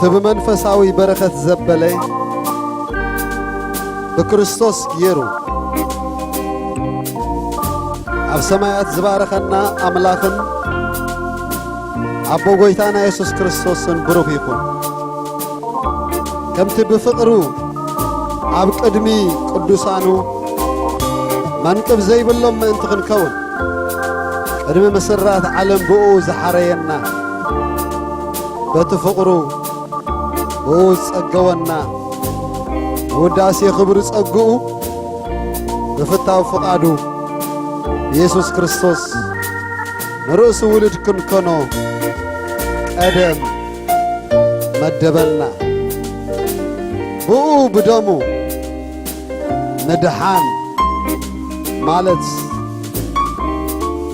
እቲ ብመንፈሳዊ በረኸት ዘበለ ብክርስቶስ ገይሩ ኣብ ሰማያት ዝባረኸና ኣምላኽን ኣቦ ጐይታና የሱስ ክርስቶስን ብሩኽ ይኹን። ከምቲ ብፍቕሩ ኣብ ቅድሚ ቅዱሳኑ መንቅብ ዘይብሎም ምእንቲ ክንከውን ቅድሚ ምስራት ዓለም ብኡ ዝሓረየና በቲ ፍቕሩ ብኡ ዝጸገወና ብውዳሴ ክብሪ ጸግኡ ብፍታው ፍቓዱ ብየሱስ ክርስቶስ ንርእሱ ውሉድ ክንኮኖ ቀደም መደበና። ብኡ ብደሙ ምድሓን ማለት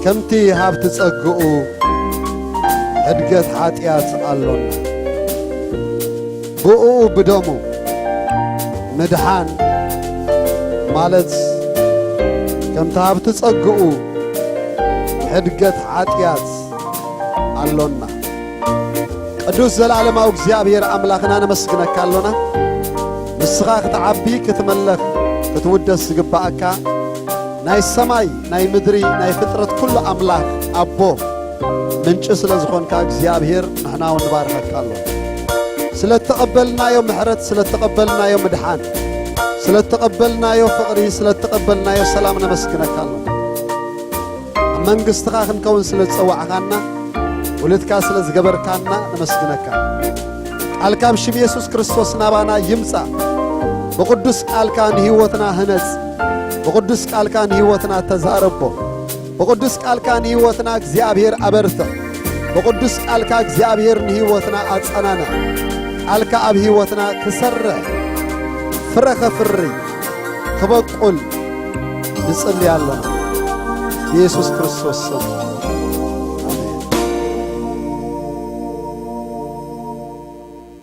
ከምቲ ሃብቲ ጸግኡ ሕድገት ሓጢኣት ኣሎና። ብኡ ብደሙ ምድሓን ማለት ከምቲ ሃብቲ ጸግኡ ሕድገት ሓጢኣት ኣሎና። ቅዱስ ዘለዓለማዊ እግዚኣብሔር ኣምላኽና ነመስግነካ ኣሎና። ንስኻ ክትዓቢ፣ ክትመለኽ፣ ክትውደስ ዝግባኣካ ናይ ሰማይ ናይ ምድሪ ናይ ፍጥረት ኩሉ ኣምላኽ ኣቦ ምንጪ ስለ ዝኾንካ እግዚኣብሔር ንሕና እውን ንባርኸካ ኣሎና። ስለ እተቐበልናዮ ምሕረት፣ ስለ እተቐበልናዮ ምድሓን፣ ስለ እተቐበልናዮ ፍቕሪ፣ ስለ እተቐበልናዮ ሰላም ነመስግነካ ኣሎና። ኣብ መንግስትኻ ክንከውን ስለ ዝጸዋዕካና፣ ውሉድካ ስለ ዝገበርካና ነመስግነካ። ቃልካ ኣብ ሽም የሱስ ክርስቶስ ናባና ይምጻእ። ብቕዱስ ቃልካ ንህይወትና ህነጽ። ብቕዱስ ቃልካ ንህይወትና ተዛረቦ። ብቕዱስ ቃልካ ንህይወትና እግዚኣብሔር ኣበርትዕ። ብቕዱስ ቃልካ እግዚኣብሔር ንህይወትና ኣጸናንዕ። ቃልካ ኣብ ህይወትና ክሰርሕ፣ ፍረ ከፍሪ፣ ክበቁል ንጽሊ ኣለና። ብየሱስ ክርስቶስ ስም። ኣሜን።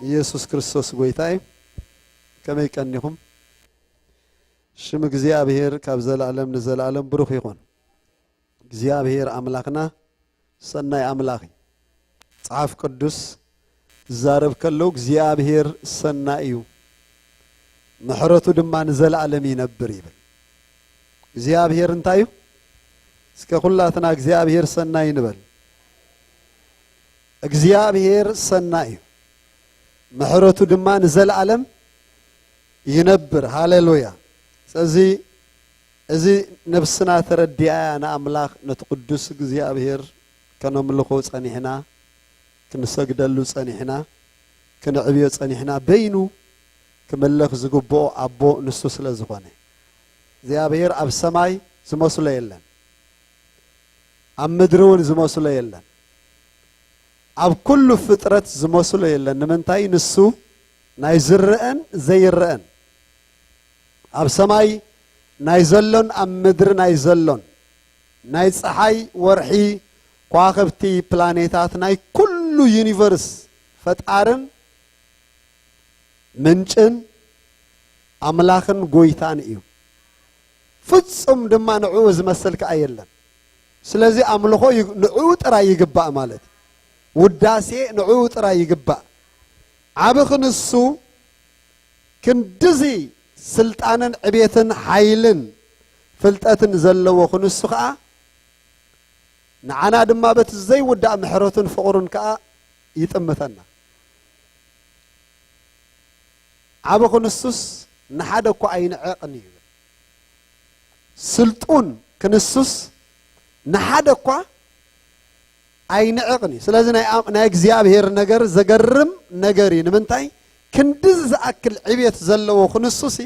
ኢየሱስ ክርስቶስ ጐይታ እዩ። ከመይ ቀኒኹም? ሽም እግዚኣብሔር ካብ ዘለኣለም ንዘለኣለም ብሩኽ ይኹን። እግዚኣብሔር ኣምላኽና ሰናይ ኣምላኽ እዩ። መጽሓፍ ቅዱስ ዝዛረብ ከሎ እግዚኣብሔር ሰናይ እዩ፣ ምሕረቱ ድማ ንዘለኣለም ይነብር ይብል። እግዚኣብሔር እንታይ እዩ? እስከ ኩላትና እግዚኣብሔር ሰናይ ንበል። እግዚኣብሔር ሰናይ እዩ፣ ምሕረቱ ድማ ንዘለኣለም ይነብር። ሃሌሉያ። ስለዚ እዚ ነብስና ተረዲኣያ ንኣምላኽ ነቲ ቅዱስ እግዚኣብሔር ከነምልኾ ጸኒሕና፣ ክንሰግደሉ ጸኒሕና፣ ክንዕብዮ ጸኒሕና፣ በይኑ ክምለኽ ዝግብኦ ኣቦ ንሱ ስለ ዝኾነ። እግዚኣብሔር ኣብ ሰማይ ዝመስሎ የለን፣ ኣብ ምድሪ እውን ዝመስሎ የለን፣ ኣብ ኩሉ ፍጥረት ዝመስሎ የለን። ንምንታይ? ንሱ ናይ ዝረአን ዘይረአን፣ ኣብ ሰማይ ናይ ዘሎን ኣብ ምድሪ ናይ ዘሎን፣ ናይ ጸሓይ፣ ወርሒ፣ ከዋኽብቲ፣ ፕላኔታት፣ ናይ ኩሉ ዩኒቨርስ ፈጣርን ምንጭን ኣምላኽን ጐይታን እዩ። ፍጹም ድማ ንዕኡ ዝመስል ከኣ የለን። ስለዚ ኣምልኾ ይግ-፣ ንዕኡ ጥራይ ይግባእ ማለት እዩ። ውዳሴ ንዕኡ ጥራይ ይግባእ። ዓቢ ክንሱ ክንድዚ ስልጣንን ዕቤትን ሓይልን ፍልጠትን ዘለዎ ክንሱ ከኣ ንዓና ድማ በቲ ዘይውዳእ ምሕረቱን ፍቕሩን ከኣ ይጥምተና። ዓቢ ክንሱስ ንሓደ እኳ ኣይንዕቕን እዩ። ስልጡን ክንሱስ ንሓደ እኳ ኣይንዕቕን እዩ። ስለዚ ናይ ኣም-፣ ናይ እግዚኣብሔር ነገር ዘገርም ነገር እዩ። ንምንታይ? ክንድዚ ዝኣክል ዕቤት ዘለዎ ክንሱሲ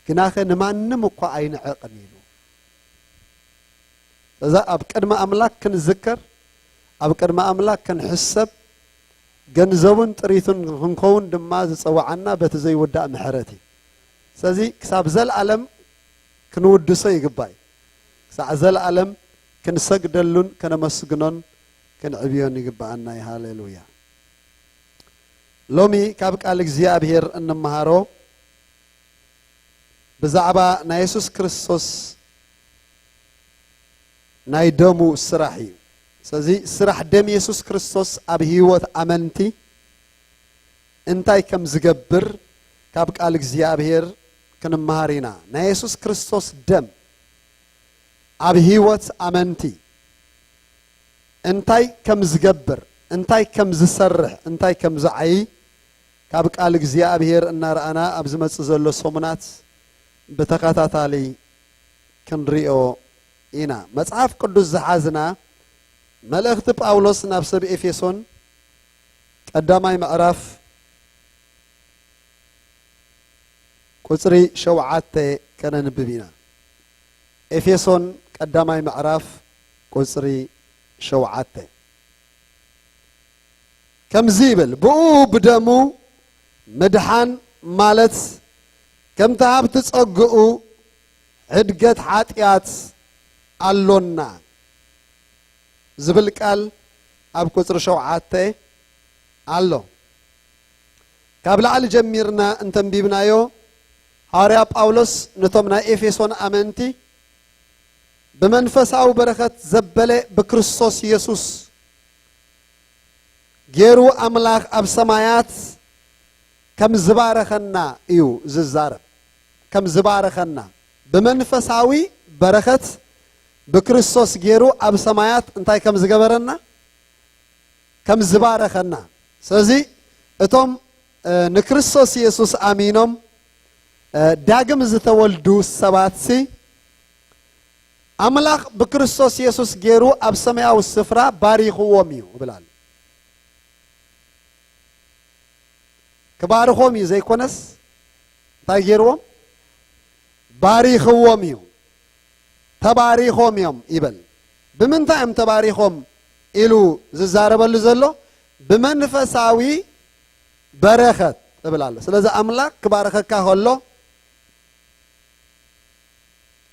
ግናኸ ንማንም እኳ ኣይንዕቕን ኢሉ። እዛ ኣብ ቅድሚ ኣምላኽ ክንዝከር፣ ኣብ ቅድሚ ኣምላኽ ክንሕሰብ፣ ገንዘቡን ጥሪቱን ክንከውን ድማ ዝጸውዓና በቲ ዘይውዳእ ምሕረት እዩ። ስለዚ ክሳብ ዘለኣለም ክንውድሶ ይግባእ እዩ። ክሳዕ ዘለኣለም ክንሰግደሉን ከነመስግኖን ክንዕብዮን ይግብኣና እዩ። ሃሌሉያ። ሎሚ ካብ ቃል እግዚኣብሔር እንመሃሮ ብዛዕባ ናይ የሱስ ክርስቶስ ናይ ደሙ ስራሕ እዩ። ስለዚ ስራሕ ደም የሱስ ክርስቶስ ኣብ ህይወት ኣመንቲ እንታይ ከም ዝገብር ካብ ቃል እግዚኣብሔር ክንመሃር ኢና። ናይ የሱስ ክርስቶስ ደም ኣብ ህይወት ኣመንቲ እንታይ ከም ዝገብር፣ እንታይ ከም ዝሰርሕ፣ እንታይ ከም ዝዓዪ ካብ ቃል እግዚኣብሔር እናረኣና ኣብ ዝመጽእ ዘሎ ሰሙናት ብተኸታታሊ ክንሪኦ ኢና። መጽሓፍ ቅዱስ ዝሓዝና መልእኽቲ ጳውሎስ ናብ ሰብ ኤፌሶን ቀዳማይ ምዕራፍ ቁጽሪ ሸውዓተ ከነንብብ ኢና። ኤፌሶን ቀዳማይ ምዕራፍ ቁጽሪ ሸውዓተ ከምዚ ይብል፣ ብኡ ብደሙ ምድሓን ማለት ከምቲ ሃብቲ ጸግኡ ሕድገት ሓጢኣት ኣሎና ዝብል ቃል ኣብ ቁጽሪ ሸውዓተ ኣሎ። ካብ ላዕሊ ጀሚርና እንተንቢብናዮ፣ ሃዋርያ ጳውሎስ ነቶም ናይ ኤፌሶን ኣመንቲ ብመንፈሳዊ በረኸት ዘበለ ብክርስቶስ የሱስ ገይሩ ኣምላኽ ኣብ ሰማያት ከም ዝባረኸና እዩ ዝዛረብ። ከም ዝባረኸና፣ ብመንፈሳዊ በረኸት ብክርስቶስ ገይሩ ኣብ ሰማያት እንታይ ከም ዝገበረና፣ ከም ዝባረኸና። ስለዚ እቶም፣ እ፣ ንክርስቶስ የሱስ ኣሚኖም፣ እ፣ ዳግም ዝተወልዱ ሰባትሲ፣ ኣምላኽ ብክርስቶስ የሱስ ገይሩ ኣብ ሰማያዊ ስፍራ ባሪኽዎም እዩ እብል ኣሎ። ክባርኾም እዩ ዘይኮነስ፣ እንታይ ገይርዎም? ባሪኽዎም እዩ። ተባሪኾም እዮም ይበል። ብምንታይ እዮም ተባሪኾም ኢሉ ዝዛረበሉ ዘሎ? ብመንፈሳዊ በረኸት እብል ኣሎ። ስለዚ ኣምላኽ ክባርኸካ ከሎ፣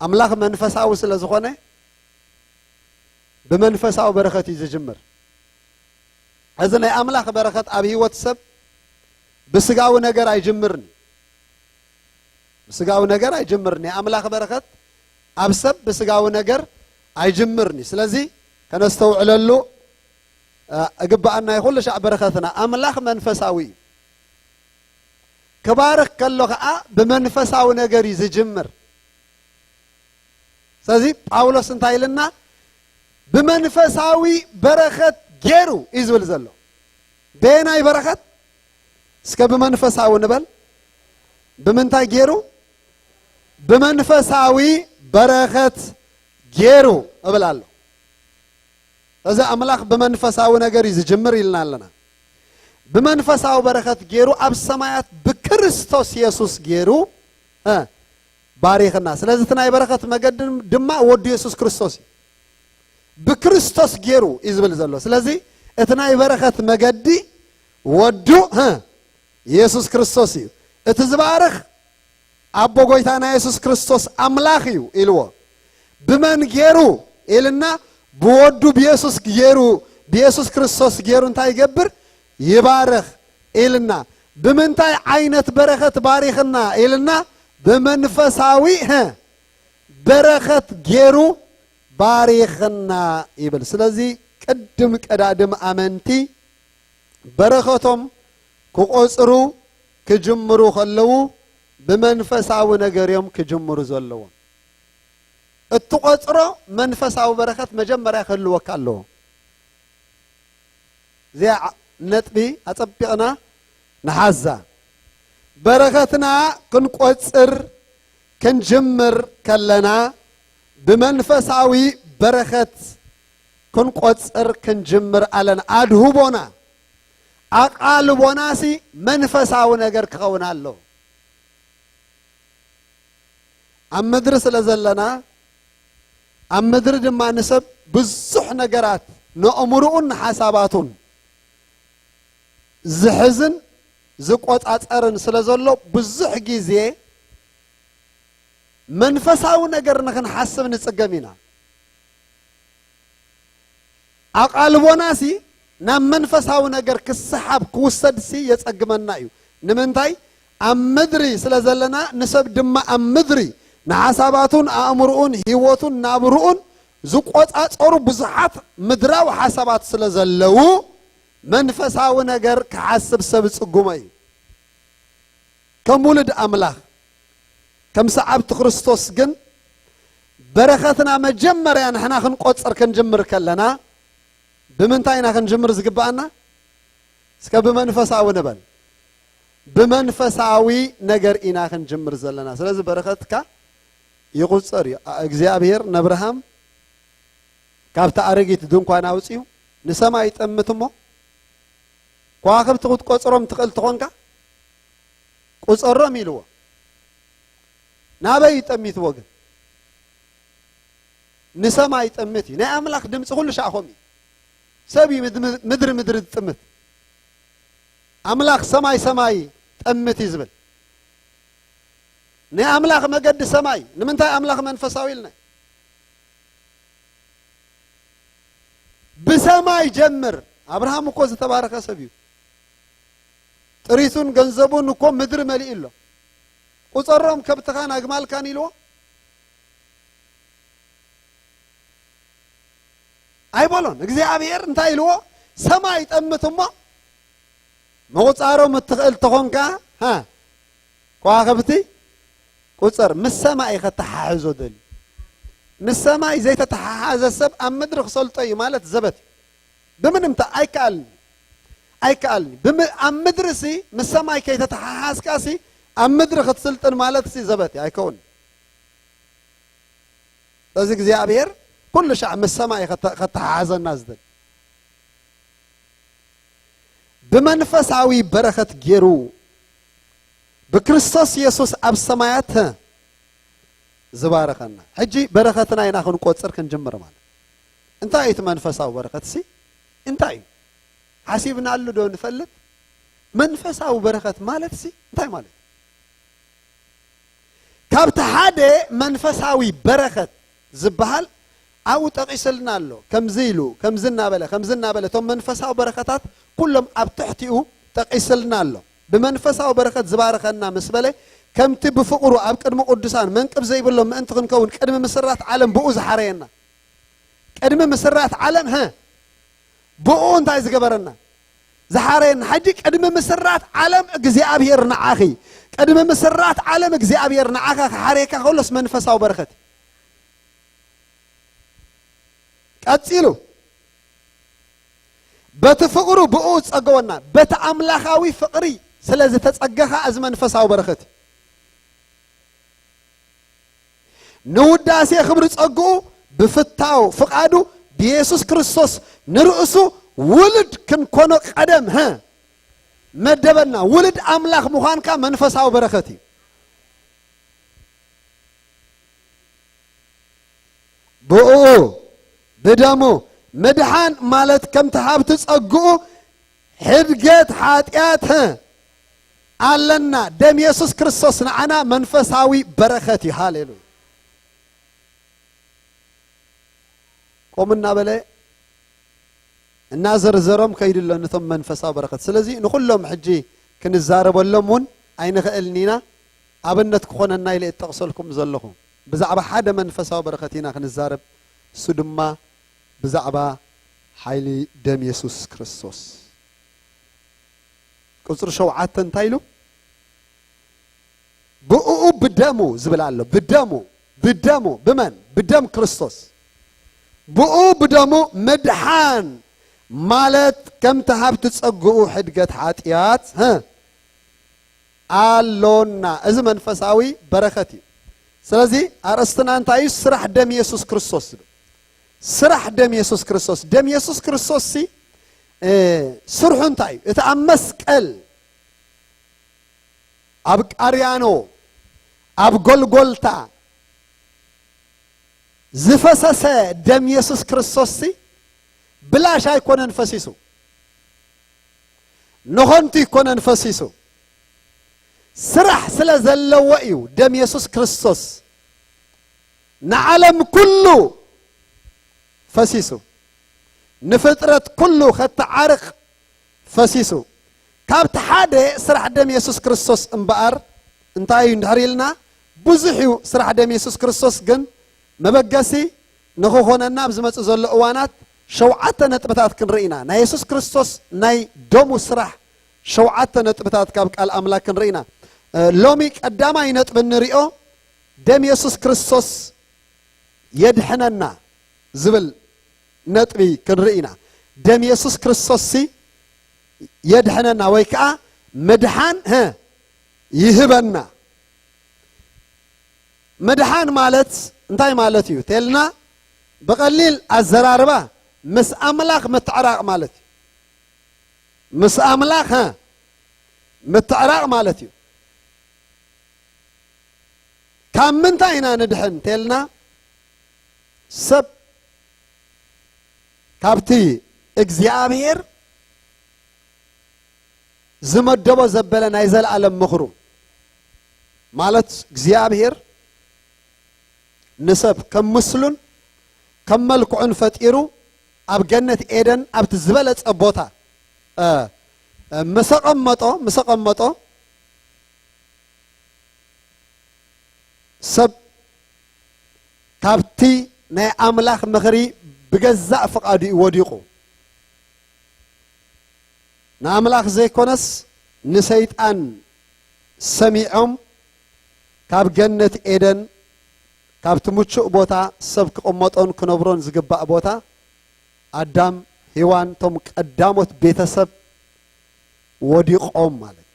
ኣምላኽ መንፈሳዊ ስለ ዝኾነ፣ ብመንፈሳዊ በረኸት እዩ ዝጅምር። እዚ ናይ ኣምላኽ በረኸት ኣብ ህይወት ሰብ ብስጋዊ ነገር ኣይጅምርን እዩ። ብስጋዊ ነገር ኣይጅምርን። ናይ ኣምላኽ በረኸት ኣብ ሰብ ብስጋዊ ነገር ኣይጅምርን እዩ። ስለዚ ከነስተውዕለሉ፣ እ፣ እግብኣና እዩ። ኩሉ ሻዕ በረኸትና ኣምላኽ መንፈሳዊ እዩ። ክባርኽ ከሎ ኸዓ ብመንፈሳዊ ነገር እዩ ዝጅምር። ስለዚ ጳውሎስ እንታይ ኢልና? ብመንፈሳዊ በረኸት ገይሩ እዩ ዝብል ዘሎ። በየናይ በረኸት? እስከ ብመንፈሳዊ ንበል። ብምንታይ ገይሩ? ብመንፈሳዊ በረኸት ገይሩ እብል ኣሎ። እዚ ኣምላኽ ብመንፈሳዊ ነገር እዩ ዝጅምር ኢልና ኣለና። ብመንፈሳዊ በረኸት ገይሩ ኣብ ሰማያት ብክርስቶስ የሱስ ገይሩ፣ እ፣ ባሪኽና። ስለዚ እቲ ናይ በረኸት መገዲ ድማ ወዱ የሱስ ክርስቶስ እዩ። ብክርስቶስ ገይሩ እዩ ዝብል ዘሎ። ስለዚ እቲ ናይ በረኸት መገዲ ወዱ፣ እ፣ የሱስ ክርስቶስ እዩ። እቲ ዝባርኽ ኣቦ ጎይታና የሱስ ክርስቶስ ኣምላኽ እዩ ኢልዎ። ብመን ገይሩ ኢልና? ብወዱ ብየሱስ ገይሩ፣ ብየሱስ ክርስቶስ ገይሩ እንታይ ይገብር? ይባርኽ ኢልና። ብምንታይ ዓይነት በረኸት ባሪኽና ኢልና? ብመንፈሳዊ፣ ሀ፣ በረኸት ገይሩ ባሪኽና ይብል። ስለዚ ቅድም ቀዳድም ኣመንቲ በረኸቶም ክቖጽሩ ክጅምሩ ከለዉ ብመንፈሳዊ ነገር እዮም ክጅምሩ ዘለዎም። እትቖጽሮ መንፈሳዊ በረኸት መጀመርያ ክህልወካ ኣለዎ። እዚኣ ዓ-፣ ነጥቢ ኣጸቢቕና ንሓዛ። በረኸትና ክንቆጽር ክንጅምር ከለና ብመንፈሳዊ በረኸት ክንቆጽር ክንጅምር ኣለና። ኣድህቦና፣ ኣቓልቦናሲ መንፈሳዊ ነገር ክኸውን ኣለዎ። ኣብ ምድሪ ስለ ዘለና፣ ኣብ ምድሪ ድማ ንሰብ ብዙሕ ነገራት ንኣእምሮኡን ንሓሳባቱን ዝሕዝን ዝቆጻጸርን ስለ ዘሎ፣ ብዙሕ ግዜ መንፈሳዊ ነገር ንኽንሓስብ ንጽገም ኢና። ኣቓልቦናሲ ናብ መንፈሳዊ ነገር ክሰሓብ ክውሰድሲ የጸግመና እዩ። ንምንታይ? ኣብ ምድሪ ስለ ዘለና፣ ንሰብ ድማ ኣብ ምድሪ ንሓሳባቱን ኣእምሮኡን ህይወቱን ናብርኡን ዝቆጻጸሩ ብዙሓት ምድራዊ ሓሳባት ስለ ዘለዉ፣ መንፈሳዊ ነገር ክሓስብ ሰብ ጽጉሞ እዩ። ከም ውሉድ ኣምላኽ፣ ከም ሰዓብቲ ክርስቶስ ግን፣ በረኸትና መጀመርያ ንሕና ክንቆጽር ክንጅምር ከለና፣ ብምንታይ ኢና ክንጅምር ዝግብኣና? እስከ ብመንፈሳዊ ንበል። ብመንፈሳዊ ነገር ኢና ክንጅምር ዘለና። ስለዚ በረኸትካ ይቑጸር እዩ። እግዚኣብሔር ነብርሃም ካብታ ኣረጊት ድንኳን ኣውጺኡ፣ "ንሰማይ ይጠምት እሞ፣ ከዋኽብቲ ክትቆጽሮም ትኽእል ትኾንካ፣ ቁጸሮም" ኢልዎ። ናበይ ይጠሚትዎ ግን? ንሰማይ ይጠምት እዩ። ናይ ኣምላኽ ድምፂ ኩሉ ሻዕ ከምኡ እዩ። ሰብ እዩ ምድ-፣ ምድሪ ምድሪ ዝጥምት። ኣምላኽ ሰማይ ሰማይ ጠምት እዩ ዝብል። ናይ ኣምላኽ መገዲ ሰማይ። ንምንታይ ኣምላኽ መንፈሳዊ ኢልና? ብሰማይ ጀምር። ኣብርሃም እኮ ዝተባረኸ ሰብ እዩ። ጥሪቱን ገንዘቡን እኮ ምድሪ መሊኡ ኣሎ። ቁጸሮም ከብትኻን ኣግማልካን ኢልዎ ኣይበሎን። እግዚኣብሔር እንታይ ኢልዎ? ሰማይ ጠምት እሞ ምቑጻሮም እትኽእል ተኾንካ፣ ሃ፣ ከዋኽብቲ ቁጸር። ምስ ሰማይ ከተሓሕዞ ደልዩ። ምስ ሰማይ ዘይተተሓሓዘ ሰብ ኣብ ምድሪ ክሰልጦ እዩ ማለት ዘበት እዩ። ብምንም ተ-፣ ኣይከኣልን እዩ። ኣይከኣልን እዩ። ብም-፣ ኣብ ምድሪ ሲ ምስ ሰማይ ከይተተሓሓዝካ ሲ ኣብ ምድሪ ክትስልጥን ማለት ሲ ዘበት እዩ። ኣይከውን። ስለዚ እግዚኣብሔር ኩሉ ሻዕ ምስ ሰማይ ከተ-፣ ከተሓሓዘና ዝደሊ። ብመንፈሳዊ በረኸት ገይሩ ብክርስቶስ የሱስ ኣብ ሰማያት ዝባረኸና። ሕጂ በረኸትና ኢና ክንቆጽር ክንጅምር ማለት። እንታይ እዩ እቲ መንፈሳዊ በረኸት ሲ? እንታይ እዩ? ሓሲብናሉ ዶ ንፈልጥ? መንፈሳዊ በረኸት ማለት ሲ እንታይ ማለት እዩ? ካብቲ ሓደ መንፈሳዊ በረኸት ዝበሃል ኣብኡ ጠቒስልና ኣሎ። ከምዚ ኢሉ፣ ከምዚ እናበለ፣ ከምዚ እናበለ፣ እቶም መንፈሳዊ በረኸታት ኩሎም ኣብ ትሕቲኡ ጠቒስልና ኣሎ። ብመንፈሳዊ በረኸት ዝባረኸና ምስ በለ፣ ከምቲ ብፍቕሩ ኣብ ቅድሚ ቅዱሳን መንቅብ ዘይብሎም ምእንቲ ክንከውን ቅድሚ ምስራት ዓለም ብኡ ዝሓረየና። ቅድሚ ምስራት ዓለም፣ ሀ፣ ብኡ እንታይ ዝገበረና? ዝሓረየና። ሕጂ ቅድሚ ምስራት ዓለም እግዚኣብሔር ንዓኺ፣ ቅድሚ ምስራት ዓለም እግዚኣብሔር ንዓኻ ክሓረየካ ከሎስ መንፈሳዊ በረኸት እዩ። ቀጺሉ፣ በቲ ፍቕሩ ብኡ ጸገወና። በቲ ኣምላኻዊ ፍቕሪ ስለ ዝተጸገኻ፣ እዚ መንፈሳዊ በረኸት እዩ። ንውዳሴ ክብሪ ጸግኡ ብፍታው ፍቓዱ ብየሱስ ክርስቶስ ንርእሱ ውሉድ ክንኮኖ ቀደም፣ ሀ፣ መደበና። ውሉድ ኣምላኽ ምዃንካ መንፈሳዊ በረኸት እዩ። ብእኡ ብደሙ ምድሓን ማለት ከምቲ ሃብቲ ጸግኡ ሕድገት ሓጢኣት፣ ሀ፣ ኣለና። ደም የሱስ ክርስቶስ ንዓና መንፈሳዊ በረኸት እዩ። ሃሌሉያ። ከምኡ እናበለ እናዘርዘሮም ከይዱ ኣሎ ነቶም መንፈሳዊ በረኸት። ስለዚ ንኹሎም ሕጂ ክንዛረበሎም እውን ኣይንኽእልን ኢና። ኣብነት ክኾነና ኢለ እጠቕሰልኩም ዘለኹ። ብዛዕባ ሓደ መንፈሳዊ በረኸት ኢና ክንዛረብ። እሱ ድማ ብዛዕባ ሓይሊ ደም የሱስ ክርስቶስ። ቁጽሪ ሸውዓተ እንታይ ኢሉ? ብእኡ ብደሙ ዝብል ኣሎ። ብደሙ፣ ብደሙ፣ ብመን? ብደም ክርስቶስ። ብእኡ ብደሙ ምድሓን ማለት ከምቲ ሃብቲ ጸግኡ ሕድገት ሓጢኣት፣ ሀ፣ ኣሎና። እዚ መንፈሳዊ በረኸት እዩ። ስለዚ ኣርእስትና እንታይ እዩ? ስራሕ ደም የሱስ ክርስቶስ ዝብል። ስራሕ ደም የሱስ ክርስቶስ። ደም የሱስ ክርስቶስ ሲ፣ እ፣ ስርሑ እንታይ እዩ? እቲ ኣብ መስቀል፣ ኣብ ቃርያኖ፣ ኣብ ጎልጎልታ ዝፈሰሰ ደም የሱስ ክርስቶስ ሲ ብላሽ ኣይኮነን ፈሲሱ። ንኸንቱ ኣይኮነን ፈሲሱ። ስራሕ ስለ ዘለዎ እዩ ደም የሱስ ክርስቶስ ንዓለም ኩሉ ፈሲሱ። ንፍጥረት ኩሉ ከተዓርቕ ፈሲሱ። ካብቲ ሓደ ስራሕ ደም የሱስ ክርስቶስ እምበኣር እንታይ እዩ እንድሕር ኢልና፣ ብዙሕ እዩ ስራሕ ደም የሱስ ክርስቶስ፣ ግን መበገሲ ንኽኾነና ኣብ ዝመጽእ ዘሎ እዋናት ሸውዓተ ነጥብታት ክንርኢ ኢና። ናይ የሱስ ክርስቶስ ናይ ደሙ ስራሕ ሸውዓተ ነጥብታት ካብ ቃል ኣምላኽ ክንርኢ ኢና። እ፣ ሎሚ ቀዳማይ ነጥቢ እንሪኦ ደም የሱስ ክርስቶስ የድሕነና ዝብል ነጥቢ ክንርኢ ኢና። ደም የሱስ ክርስቶስ ሲ የድሕነና ወይ ከዓ ምድሓን፣ ሀ፣ ይህበና። ምድሓን ማለት እንታይ ማለት እዩ ተልና፣ ብቐሊል ኣዘራርባ ምስ ኣምላኽ ምትዕራቕ ማለት እዩ። ምስ ኣምላኽ፣ ሀ፣ ምትዕራቕ ማለት እዩ። ካብ ምንታይ ኢና ንድሕን ተልና፣ ሰብ ካብቲ እግዚኣብሔር ዝመደቦ ዘበለ ናይ ዘለኣለም ምኽሩ፣ ማለት እግዚኣብሔር ንሰብ ከም ምስሉን ከም መልክዑን ፈጢሩ ኣብ ገነት ኤደን ኣብቲ ዝበለጸ ቦታ፣ እ፣ እ፣ ምስ ኣቐመጦ፣ ምስ ኣቐመጦ፣ ሰብ ካብቲ ናይ ኣምላኽ ምኽሪ ብገዛእ ፍቓዱ እዩ ወዲቑ። ንኣምላኽ ዘይኮነስ ንሰይጣን ሰሚዖም ካብ ገነት ኤደን፣ ካብቲ ምቹእ ቦታ ሰብ ክቕመጦን ክነብሮን ዝግባእ ቦታ፣ ኣዳም፣ ሄዋን፣ እቶም ቀዳሞት ቤተሰብ ወዲቖም ማለት እዩ።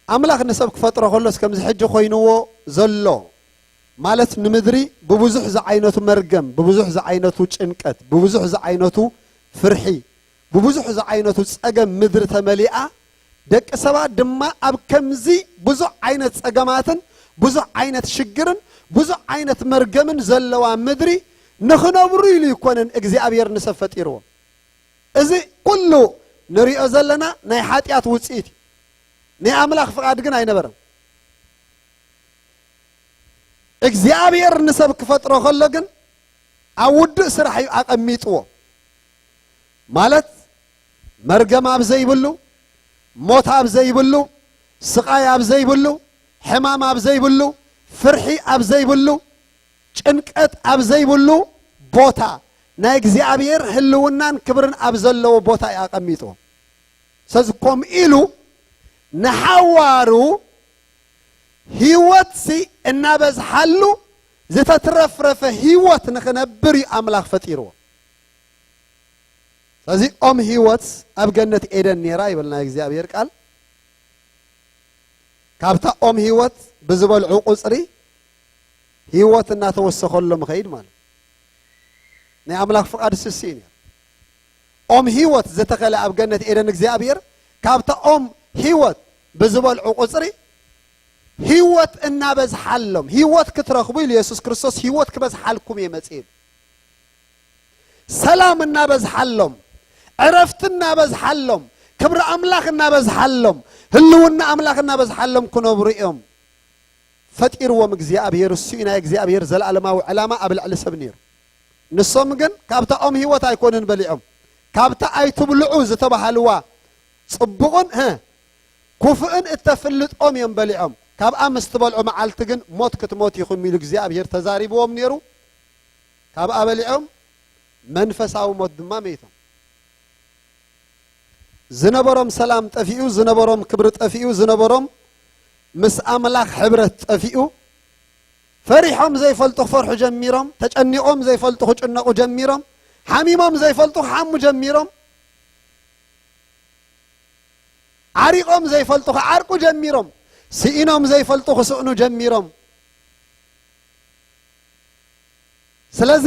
ኣምላኽ ንሰብ ክፈጥሮ ከሎስ ከምዚ ሕጂ ኮይንዎ ዘሎ ማለት ንምድሪ ብብዙሕ ዝዓይነቱ መርገም፣ ብብዙሕ ዝዓይነቱ ጭንቀት፣ ብብዙሕ ዝዓይነቱ ፍርሒ፣ ብብዙሕ ዝዓይነቱ ጸገም ምድሪ ተመሊኣ፣ ደቂ ሰባት ድማ ኣብ ከምዚ ብዙሕ ዓይነት ጸገማትን ብዙሕ ዓይነት ሽግርን ብዙሕ ዓይነት መርገምን ዘለዋ ምድሪ ንኽነብሩ ኢሉ ይኮነን እግዚኣብሔር ንሰብ ፈጢርዎ። እዚ ኩሉ ንሪኦ ዘለና ናይ ሓጢኣት ውፅኢት እዩ። ናይ ኣምላኽ ፍቓድ ግን ኣይነበረን። እግዚኣብሔር ንሰብ ክፈጥሮ ከሎ ግን ኣብ ውዱእ ስራሕ እዩ ኣቐሚጥዎ። ማለት መርገም ኣብ ዘይብሉ፣ ሞት ኣብ ዘይብሉ፣ ስቓይ ኣብ ዘይብሉ፣ ሕማም ኣብ ዘይብሉ፣ ፍርሒ ኣብ ዘይብሉ፣ ጭንቀት ኣብ ዘይብሉ ቦታ ናይ እግዚኣብሔር ህልውናን ክብርን ኣብ ዘለዎ ቦታ እዩ ኣቐሚጥዎ። ስለዚ ከምኡ ኢሉ ንሓዋሩ ህይወትሲ እናበዝሓሉ ዝተትረፍረፈ ህይወት ንኽነብር እዩ ኣምላኽ ፈጢርዎ። ስለዚ ኦም ህይወት ኣብ ገነት ኤደን ነይራ ይብል ናይ እግዚኣብሔር ቃል። ካብታ ኦም ህይወት ብዝበልዑ ቁፅሪ ህይወት እናተወሰኸሎም ይኸይድ ማለት እዩ። ናይ ኣምላኽ ፍቓድ ስሲ እዩ ነይሩ። ኦም ህይወት ዝተኸለ ኣብ ገነት ኤደን እግዚኣብሔር ካብታ ኦም ህይወት ብዝበልዑ ቁፅሪ ህይወት እናበዝሓሎም፣ ህይወት ክትረኽቡ ኢሉ የሱስ ክርስቶስ ህይወት ክበዝሓልኩም እየ መፅእ ኢሉ። ሰላም እናበዝሓሎም፣ ዕረፍቲ እናበዝሓሎም፣ ክብሪ ኣምላኽ እናበዝሓሎም፣ ህልውና ኣምላኽ እናበዝሓሎም ክነብሩ እዮም ፈጢርዎም እግዚኣብሔር። እሱ እዩ ናይ እግዚኣብሔር ዘለኣለማዊ ዕላማ ኣብ ልዕሊ ሰብ ነይሩ። ንሶም ግን ካብታ ኦም ህይወት ኣይኮኑን በሊዖም፣ ካብታ ኣይትብልዑ ዝተባሃልዋ ጽቡቕን፣ ህ፣ ክፉእን እተፍልጦም እዮም በሊዖም። ካብኣ ምስ ትበልዑ መዓልቲ ግን ሞት ክትሞት ኢኹም ኢሉ እግዚኣብሔር ተዛሪብዎም ነይሩ። ካብኣ በሊዖም መንፈሳዊ ሞት ድማ መይቶም። ዝነበሮም ሰላም ጠፊኡ፣ ዝነበሮም ክብሪ ጠፊኡ፣ ዝነበሮም ምስ ኣምላኽ ሕብረት ጠፊኡ። ፈሪሖም ዘይፈልጡ ክፈርሑ ጀሚሮም፣ ተጨኒቖም ዘይፈልጡ ክጭነቑ ጀሚሮም፣ ሓሚሞም ዘይፈልጡ ክሓሙ ጀሚሮም፣ ዓሪቖም ዘይፈልጡ ክዓርቁ ጀሚሮም፣ ስኢኖም ዘይፈልጡ ክስእኑ ጀሚሮም። ስለዚ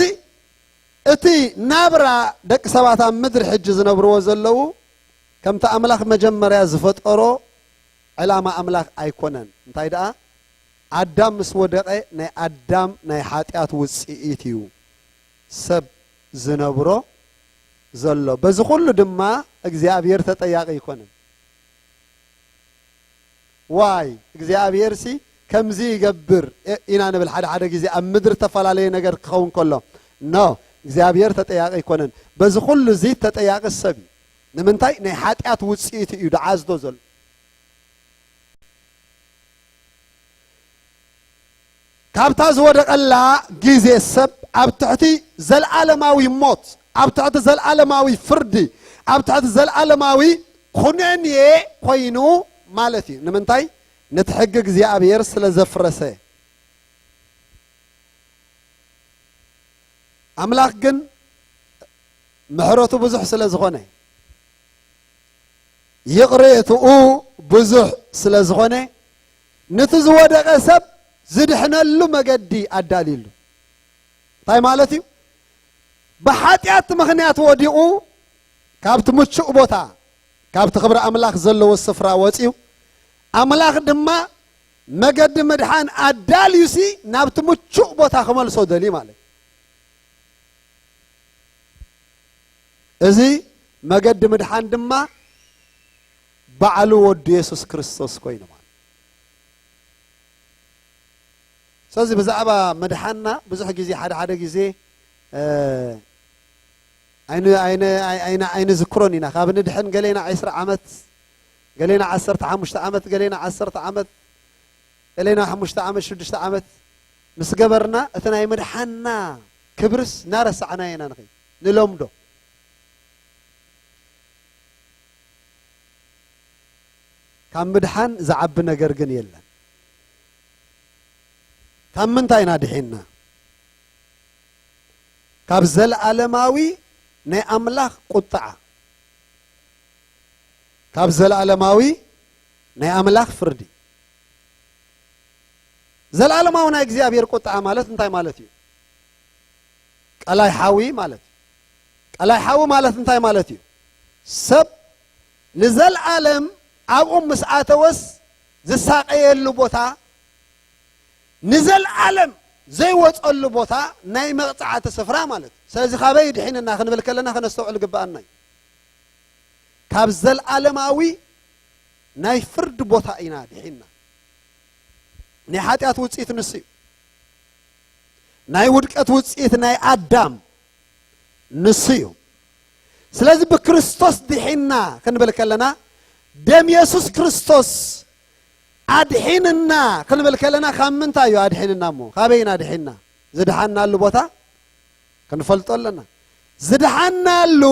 እቲ ናብራ ደቂ ሰባት ኣብ ምድሪ ሕጂ ዝነብርዎ ዘለዉ ከምቲ ኣምላኽ መጀመርያ ዝፈጠሮ ዕላማ ኣምላኽ ኣይኮነን። እንታይ ደኣ ኣዳም ምስ ወደቐ ናይ ኣዳም ናይ ሓጢኣት ውጽኢት እዩ ሰብ ዝነብሮ ዘሎ። በዚ ኩሉ ድማ እግዚኣብሔር ተጠያቂ ኣይኮነን። ዋይ እግዚኣብሔር ሲ ከምዚ ይገብር እ-፣ ኢና ንብል ሓደ ሓደ ግዜ ኣብ ምድሪ ዝተፈላለየ ነገር ክኸውን ከሎ። ኖ እግዚኣብሔር ተጠያቂ ኣይኮነን። በዚ ኩሉ እዚ ተጠያቂ ሰብ እዩ። ንምንታይ? ናይ ሓጢኣት ውጽኢት እዩ ደዓዝዶ ዘሎ። ኣብታ ዝወደቐላ ግዜ ሰብ ኣብ ትሕቲ ዘለዓለማዊ ሞት፣ ኣብ ትሕቲ ዘለዓለማዊ ፍርዲ፣ ኣብ ትሕቲ ዘለዓለማዊ ኩነኔ ኮይኑ ማለት እዩ። ንምንታይ? ነቲ ሕጊ እግዚኣብሔር ስለ ዘፍረሰ። ኣምላኽ ግን ምሕረቱ ብዙሕ ስለ ዝኾነ፣ ይቕሬትኡ ብዙሕ ስለ ዝኾነ፣ ነቲ ዝወደቐ ሰብ ዝድሕነሉ መገዲ ኣዳልዩሉ። እንታይ ማለት እዩ? ብሓጢኣት ምኽንያት ወዲቑ ካብቲ ምቹእ ቦታ፣ ካብቲ ክብሪ ኣምላኽ ዘለዎ ስፍራ ወጺኡ፣ ኣምላኽ ድማ መገዲ ምድሓን ኣዳልዩሲ ናብቲ ምቹእ ቦታ ክመልሶ ደልዩ ማለት እዩ። እዚ መገዲ ምድሓን ድማ ባዕሉ ወዱ የሱስ ክርስቶስ ኮይኑ ማለት። ስለዚ ብዛዕባ ምድሓንና ብዙሕ ግዜ፣ ሓደ ሓደ ግዜ፣ እ፣ ኣይን-፣ ኣይን-፣ ኣይ-፣ ኣይን-፣ ኣይንዝክሮን ኢና። ካብ ንድሕን ገሌና ዕስራ ዓመት፣ ገሌና ዓሰርተ ሓሙሽተ ዓመት፣ ገሌና ዓሰርተ ዓመት፣ ገሌና ሓሙሽተ ዓመት፣ ሽዱሽተ ዓመት ምስ ገበርና፣ እቲ ናይ ምድሓንና ክብርስ እናረሳዕናዮ ኢና ንኸይድ፣ ንለምዶ። ካብ ምድሓን ዝዓቢ ነገር ግን የለን። ካብ ምንታይ ኢና ድሒንና? ካብ ዘለዓለማዊ ናይ ኣምላኽ ቁጥዓ፣ ካብ ዘለዓለማዊ ናይ ኣምላኽ ፍርዲ። ዘለዓለማዊ ናይ እግዚኣብሔር ቁጥዓ ማለት እንታይ ማለት እዩ? ቀላይ ሓዊ ማለት እዩ። ቀላይ ሓዊ ማለት እንታይ ማለት እዩ? ሰብ ንዘለዓለም ኣብኡ ምስ ኣተወስ ዝሳቐየሉ ቦታ፣ ንዘለዓለም ዘይወፀሉ ቦታ ናይ መቕፃዕቲ ስፍራ ማለት እዩ። ስለዚ ካበይ ድሒንና ክንብል ከለና ከነስተውዕል ግበኣና እዩ። ካብ ዘለዓለማዊ ናይ ፍርዲ ቦታ ኢና ድሒንና። ናይ ሓጢኣት ውፅኢት ንሱ እዩ። ናይ ውድቀት ውፅኢት ናይ ኣዳም ንሱ እዩ። ስለዚ ብክርስቶስ ድሒንና ክንብል ከለና፣ ደም የሱስ ክርስቶስ ኣድሒንና ክንብል ከለና፣ ካብ ምንታይ እዩ ኣድሒንና እሞ? ካበይ ኢና ድሒንና? ዝድሓንናሉ ቦታ ክንፈልጦ ኣለና። ዝድሓንናሉ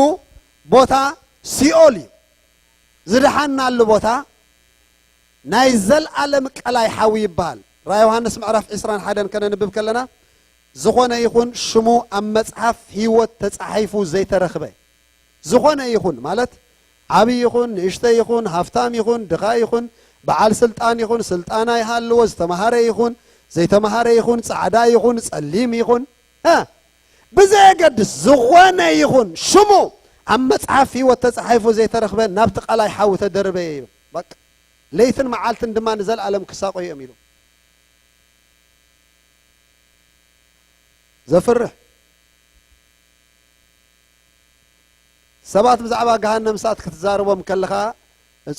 ቦታ ሲኦል እዩ። ዝድሓንናሉ ቦታ ናይ ዘልኣለም ቀላይ ሓዊ ይበሃል። ራእይ ዮሃንስ ምዕራፍ ዕስራን ሓደን ከነንብብ ከለና፣ ዝኾነ ይኹን ሽሙ ኣብ መጽሓፍ ህይወት ተጻሒፉ ዘይተረኽበ፣ ዝኾነ ይኹን ማለት፣ ዓብዪ ይኹን፣ ንእሽተይ ይኹን፣ ሃፍታም ይኹን፣ ድኻ ይኹን፣ በዓል ስልጣን ይኹን፣ ስልጣና ይሃልዎ፣ ዝተምሃረ ይኹን፣ ዘይተምሃረ ይኹን፣ ጻዕዳ ይኹን፣ ጸሊም ይኹን፣ እ፣ ብዘየገድስ፣ ዝኾነ ይኹን ሽሙ ኣብ መጽሓፍ ህይወት ተጻሒፉ ዘይተረኽበ፣ ናብቲ ቀላይ ሓዊ ተደርበየ ይብል። በቃ። ለይትን መዓልትን ድማ ንዘለኣለም ክሳቆዩ እዮም ኢሉ። ዘፍርሕ። ሰባት ብዛዕባ ገሃነም እሳት ክትዛረቦም ከለኻ፣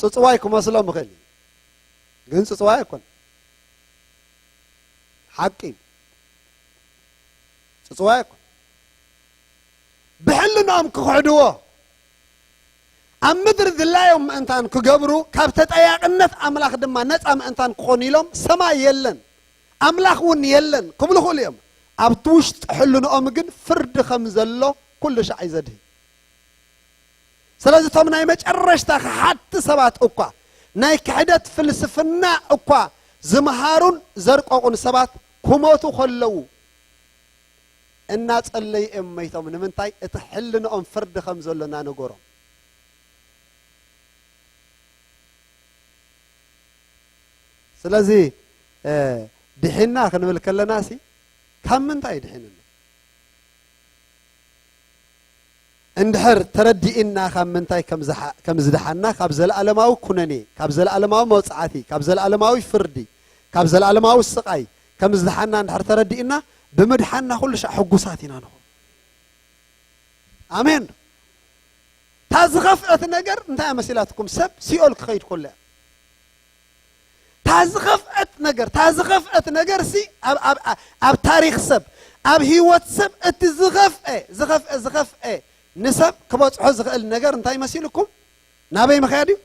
ጽጽዋይ ክመስሎም ይኽእል እዩ። ግን ጽጽዋይ ኣይኮን። ሓቂ እዩ። ጽጽዋይ ኣይኮን። ብሕልናኦም ክኽሕድዎ፣ ኣብ ምድሪ ድላዮም ምእንታን ክገብሩ፣ ካብ ተጠያቕነት ኣምላኽ ድማ ነጻ ምእንታን ክኾኑ ኢሎም፣ ሰማይ የለን፣ ኣምላኽ እውን የለን ክብሉ ይኽእሉ እዮም። ኣብቲ ውሽጢ ሕልንኦም ግን ፍርዲ ከም ዘሎ ኩሉ ሻዕ እዩ ዘድህይ። ስለዚ እቶም ናይ መጨረሽታ ከሓድቲ ሰባት እኳ፣ ናይ ክሕደት ፍልስፍና እኳ ዝመሃሩን ዘርቀቑን ሰባት ክሞቱ ከለዉ እናጸለዩ እዮም መይቶም። ንምንታይ? እቲ ሕልንኦም ፍርዲ ከም ዘሎ እናነገሮም። ስለዚ፣ እ፣ ድሒንና ክንብል ከለና ሲ፣ ካብ ምንታይ ድሒንና? እንድሕር ተረዲእና ካብ ምንታይ ከም ዝሓ-፣ ከም ዝደሓና፣ ካብ ዘለኣለማዊ ኩነኔ፣ ካብ ዘለኣለማዊ መውጽዓቲ፣ ካብ ዘለኣለማዊ ፍርዲ፣ ካብ ዘለኣለማዊ ስቓይ ከም ዝደሓና እንድሕር ተረዲእና፣ ብምድሓንና ኩሉ ሻዕ ሕጉሳት ኢና ንኹን። ኣሜን። እታ ዝኸፍአት ነገር እንታይ እያ መሲላትኩም? ሰብ ሲኦል ክኸይድ ከሎ እያ። እታ ዝኸፍአት ነገር፣ እታ ዝኸፍአት ነገር ሲ ኣብ፣ ኣብ፣ ኣብ፣ ኣብ ታሪኽ ሰብ፣ ኣብ ህይወት ሰብ እቲ ዝኸፍአ፣ ዝኸፍአ፣ ዝኸፍአ ንሰብ ክበጽሖ ዝኽእል ነገር እንታይ መሲልኩም? ናበይ ምኽያድ እዩ?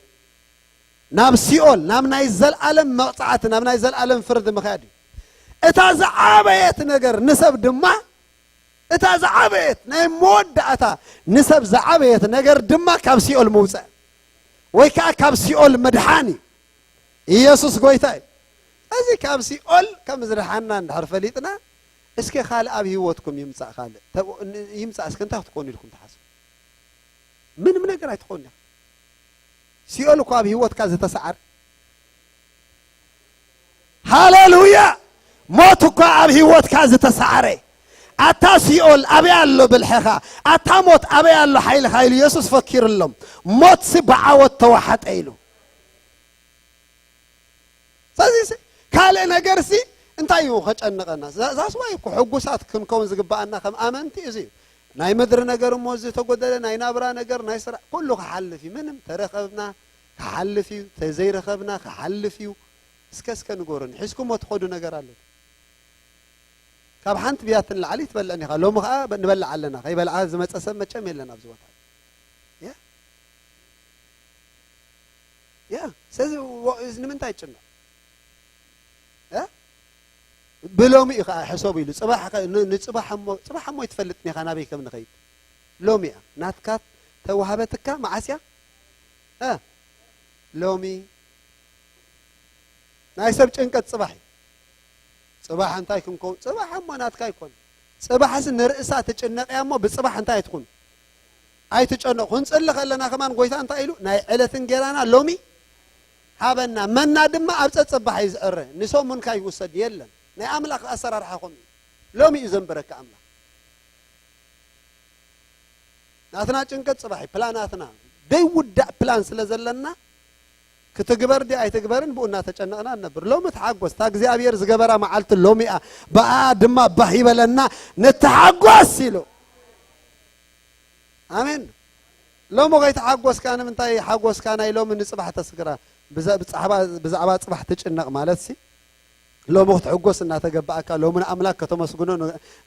ናብ ሲኦል፣ ናብ ናይ ዘልኣለም መቕጻዕቲ፣ ናብ ናይ ዘልኣለም ፍርዲ ምኽያድ እዩ። እታ ዝዓበየት ነገር ንሰብ ድማ፣ እታ ዝዓበየት ናይ መወዳእታ ንሰብ ዝዓበየት ነገር ድማ ካብ ሲኦል ምውፃእ ወይ ከዓ ካብ ሲኦል ምድሓን እዩ። ኢየሱስ ጎይታ እዩ። እዚ ካብ ሲኦል ከም ዝድሓና እንድሕር ፈሊጥና፣ እስኪ ካልእ ኣብ ህይወትኩም ይምፃእ፣ ካልእ ተ-፣ ን-፣ ይምፃእ፣ እስኪ እንታይ ክትኮኑ ኢልኩም ትሓስቡ? ምንም ነገር ኣይትኾን ኢኻ። ሲኦል እኮ ኣብ ህይወትካ ዝተሰዓረ። ሃሌሉያ! ሞት እኳ ኣብ ህይወትካ ዝተሰዓረ። ኣታ ሲኦል ኣበይ ኣሎ ብልሕኻ? ኣታ ሞት ኣበይ ኣሎ ሓይልኻ? ኢሉ የሱስ ፈኪሩሎም። ሞትሲ ብዓወት ተዋሓጠ ኢሉ። ስለዚ ሲ-፣ ካልእ ነገርሲ እንታይ እዩ ከጨንቐና? ዛ-፣ ዛስዋይ እኮ ሕጉሳት ክንከውን ዝግብኣና ከም ኣመንቲ እዚ እዩ። ናይ ምድሪ ነገር እሞ ዝተጎደለ፣ ናይ ናብራ ነገር፣ ናይ ስራሕ፣ ኩሉ ክሓልፍ እዩ። ምንም ተረኸብና ክሓልፍ እዩ፣ ተዘይረኸብና ክሓልፍ እዩ። እስከ፣ እስከ ንገሩኒ፣ ሒዝኩሞ ትኸዱ ነገር ኣሎ? ካብ ሓንቲ ብያቲ ንላዕሊ ትበልዕን ኢኻ። ሎሚ ኸዓ ንበልዕ ኣለና። ከይበልዓ ዝመጸ ሰብ መቸም የለን ኣብዚ ቦታ። ያ? ያ። ስለዚ ወ-፣ እዚ ንምንታይ ይጭነቕ? እ? ብሎሚ እዩ ኸዓ ሕሰቡ ኢሉ። ጽባሕ ኸ-፣ ን-፣ ንጽባሕ እሞ፣ ጽባሕ እሞ ኣይትፈልጥን ኢኻ ናበይ ከም ንኸይድ። ሎሚ እያ። ናትካ ተዋህበትካ መዓስ እያ? እ? ሎሚ። ናይ ሰብ ጭንቀት ጽባሕ እዩ። ጽባሕ እንታይ ክንከውን? ጽባሕ እሞ ናትካ ኣይኮን። ጽባሕስ ንርእሳ ትጭነቕ እያ እሞ ብጽባሕ እንታይ ኣይትኹን? ኣይትጨነቑ። ክንጽሊ ከለና ከማን ጎይታ እንታይ ኢሉ? ናይ ዕለት እንጌራና ሎሚ ሃበና። መና ድማ ኣብ ጸጸባሕ እዩ ዝዕረ። ንሰሙንካ ይውሰድ የለን። ናይ ኣምላኽ ኣሰራርሓ ከምኡ እዩ። ሎሚ እዩ ዘንበረካ ኣምላኽ። ናትና ጭንቀት ጽባሕ እዩ። ፕላናትና ደይውዳእ ፕላን ስለ ዘለና ክትግበር ድያ ኣይትግበርን ብኡ እናተጨነቕና ንነብር። ሎሚ ተሓጎስ። እታ እግዚኣብሔር ዝገበራ መዓልቲ ሎሚ እያ። ብኣ ድማ ባህ ይበለና ንተሓጎስ ኢሉ። ኣሜን። ሎሚ ከይተሓጎስካ ንምንታይ ሓጎስካ ናይ ሎሚ ንጽባሕ ተስግራ? ብዛ-፣ ብዛዕባ፣ ብዛዕባ ጽባሕ ትጭነቕ ማለትሲ ሎሚ ክትሕጎስ እናተገባእካ፣ ሎሚ ንኣምላክ ከተመስግኖ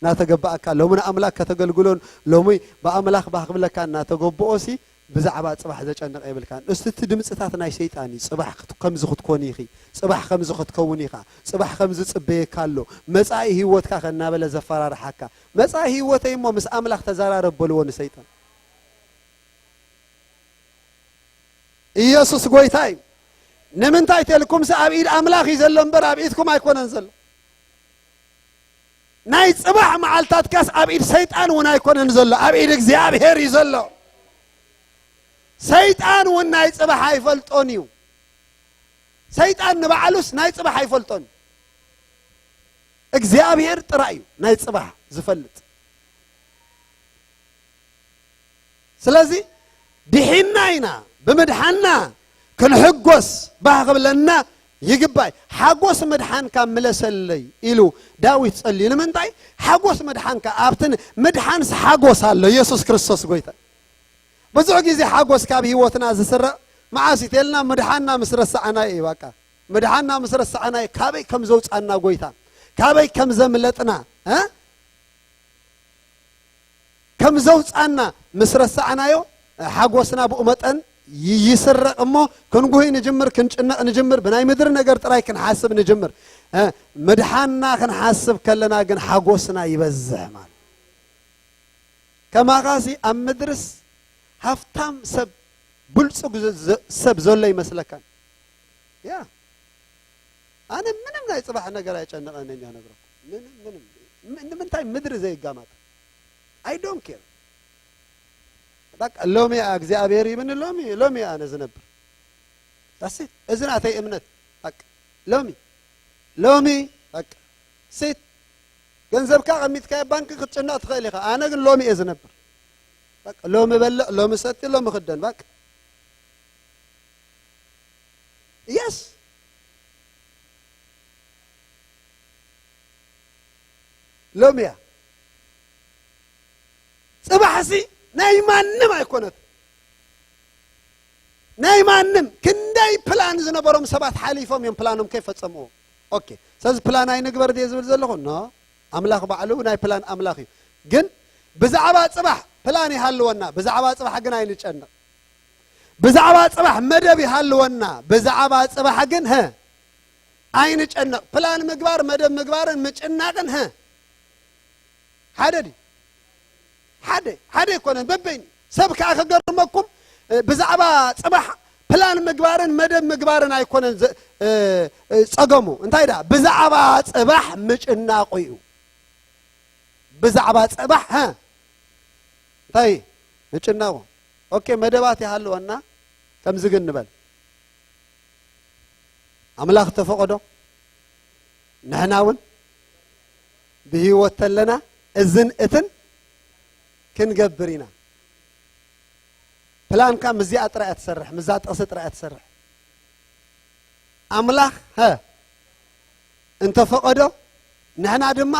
እናተገባእካ፣ ሎሚ ንኣምላክ ከተገልግሎን፣ ሎሚ ብኣምላክ ባህ ክብለካ እናተገብኦሲ ብዛዕባ ጽባሕ ዘጨንቕ የብልካን። እስቲ እቲ ድምፅታት ናይ ሰይጣን እዩ። ጽባሕ ክት-፣ ከምዚ ክትኮን ኢኺ፣ ጽባሕ ከምዚ ክትከውን ኢኻ፣ ጽባሕ ከምዚ ጽበየካ ኣሎ፣ መጻኢ ህይወትካ ከ እናበለ ዘፈራርሓካ፣ መጻኢ ህይወተይ እሞ ምስ ኣምላኽ ተዘራረብ በልዎ ንሰይጣን። ኢየሱስ ጎይታ እዩ። ንምንታይ ተልኩምሲ ኣብ ኢድ ኣምላኽ እዩ ዘሎ እምበር ኣብ ኢድኩም ኣይኮነን ዘሎ። ናይ ጽባሕ መዓልታትካስ ኣብ ኢድ ሰይጣን እውን ኣይኮነን ዘሎ፣ ኣብ ኢድ እግዚኣብሔር እዩ ዘሎ። ሰይጣን እውን ናይ ጽባሕ ኣይፈልጦን እዩ። ሰይጣን ንባዕሉስ ናይ ጽባሕ ኣይፈልጦን እዩ። እግዚኣብሔር ጥራይ እዩ ናይ ጽባሕ ዝፈልጥ። ስለዚ ድሒና ኢና፣ ብምድሓና ክንሕጎስ ባህ ክብለና ይግባእ። ሓጎስ ምድሓንካ ምለሰለይ ኢሉ ዳዊት ጸልዩ። ንምንታይ? ሓጎስ ምድሓንካ፣ ኣብቲ ን-፣ ምድሓንስ ሓጎስ ኣሎ። ኢየሱስ ክርስቶስ ጎይታ። ብዙሕ ግዜ ሓጎስ ካብ ህይወትና ዝስረቕ መዓስ እዩ ተልና፣ ምድሓንና ምስ ረሳዕናዮ እዩ። በቃ ምድሓንና ምስ ረሳዕናዮ፣ ካበይ ከም ዘውጻና ጎይታ፣ ካበይ ከም ዘምለጥና፣ እ? ከም ዘውጻና ምስ ረሳዕናዮ፣ ሓጎስና ብኡ መጠን ይ-፣ ይስረቕ እሞ፣ ክንጉሂ ንጅምር፣ ክንጭነቕ ንጅምር፣ ብናይ ምድሪ ነገር ጥራይ ክንሓስብ ንጅምር። እ፣ ምድሓንና ክንሓስብ ከለና ግን ሓጎስና ይበዝሕ ማለት። ከማኻሲ ኣብ ምድርስ ሃፍታም ሰብ፣ ብልጹግ ዘ-፣ ዘ-፣ ሰብ ዘሎ ይመስለካን? ያ። ኣነ ምንም ናይ ጽባሕ ነገር ኣይጨንቐንን እያ ነግረኩም። ምንም፣ ምንም። ም-፣ ንምንታይ ምድሪ ዘይጋማጥ? I don't care። በቃ ሎሚ እያ እግዚኣብሔር ይብኒ፣ ሎሚ፣ ሎሚ እያ ኣነ ዝነብር። That's it። እዚ ናተይ እምነት። በቃ ሎሚ፣ ሎሚ፣ በቃ ሴት። ገንዘብካ ቀሚጥካዮ ባንክ ክትጭነቕ ትኽእል ኢኻ። ኣነ ግን ሎሚ እየ ዝነብር። በቃ ሎሚ በልዕ፣ ሎሚ ሰቲ፣ ሎሚ ክደን። በቃ የስ። ሎሚ እያ። ጽባሕሲ ናይ ማንም ኣይኮነት። ናይ ማንም። ክንደይ ፕላን ዝነበሮም ሰባት ሓሊፎም እዮም ፕላኖም ከይፈጸምዎ። ኦኬ፣ ስለዚ ፕላን ኣይንግበር ድየ ዝብል ዘለኹ? ኖ። ኣምላኽ ባዕሉ ናይ ፕላን ኣምላኽ እዩ። ግን ብዛዕባ ጽባሕ ፕላን ይሃልወና፣ ብዛዕባ ጽባሕ ግን ኣይንጨነቕ። ብዛዕባ ጽባሕ መደብ ይሃልወና፣ ብዛዕባ ጽባሕ ግን፣ ሀ፣ ኣይንጨነቕ። ፕላን ምግባር፣ መደብ ምግባርን ምጭናቕን፣ ሀ፣ ሓደ ድዩ? ሓደ፣ ሓደ ኣይኮነን፣ በበይኑ። ሰብ ከኣ ከገርመኩም፣ እ፣ ብዛዕባ ጽባሕ ፕላን ምግባርን መደብ ምግባርን ኣይኮነን ዘ-፣ እ፣ እ፣ ጸገሙ። እንታይ ደኣ? ብዛዕባ ጽባሕ ምጭናቑ እዩ። ብዛዕባ ጽባሕ፣ ሀ፣ እንታይ? ምጭናቑ። ኦኬ፣ መደባት ይሃልወና፣ ከምዚ ግን ንበል። ኣምላኽ ተፈቐዶ፣ ንሕና እውን ብህይወት ተለና እዝን እትን ክንገብር ኢና። ፕላንካ ምስዚኣ ጥራይ እያ ትሰርሕ፣ ምስዛ ጥቕሲ ጥራይ እያ ትሰርሕ። ኣምላኽ፣ ሀ፣ እንተፈቐዶ፣ ንሕና ድማ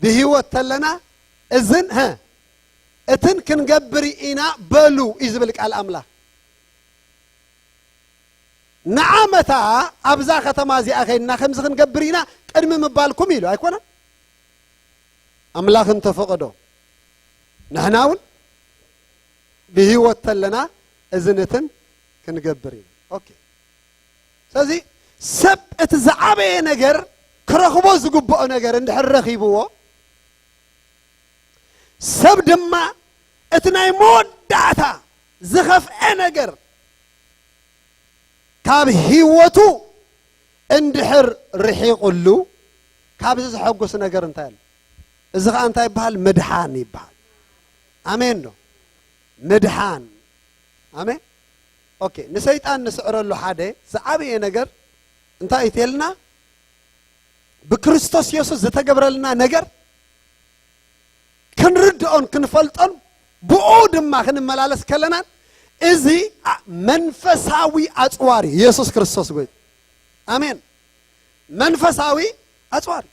ብህይወት ተለና እዝን፣ ሀ፣ እትን ክንገብር ኢና በሉ እዩ ዝብል ቃል ኣምላኽ። ንዓመታ ኣብዛ ከተማ እዚኣ ኸይድና ከምዚ ክንገብር ኢና ቅድሚ ምባልኩም ኢሉ ኣይኮነን። ኣምላኽ እንተፈቐዶ፣ ንሕና እውን ብህይወት ተለና እዝን እትን ክንገብር ኢና። ኦኬ። ስለዚ ሰብ እቲ ዝዓበየ ነገር ክረኽቦ ዝግብኦ ነገር እንድሕር ረኺብዎ፣ ሰብ ድማ እቲ ናይ መወዳእታ ዝኸፍኤ ነገር ካብ ህይወቱ እንድሕር ርሒቑሉ፣ ካብዚ ዘሐጉስ ነገር እንታይ ኣሎ? እዚ ኸኣ እንታይ ይበሃል? ምድሓን ይበሃል። ኣሜን ዶ? ምድሓን። ኣሜን። ኦኬ፣ ንሰይጣን ንስዕረሉ ሓደ ዝዓበየ ነገር እንታይ እዩ ተልና? ብክርስቶስ የሱስ ዝተገብረልና ነገር ክንርድኦን ክንፈልጦን ብኡ ድማ ክንመላለስ ከለናን፣ እዚ ኣ-፣ መንፈሳዊ ኣጽዋር እዩ። የሱስ ክርስቶስ ጎይታ። ኣሜን። መንፈሳዊ ኣጽዋር እዩ።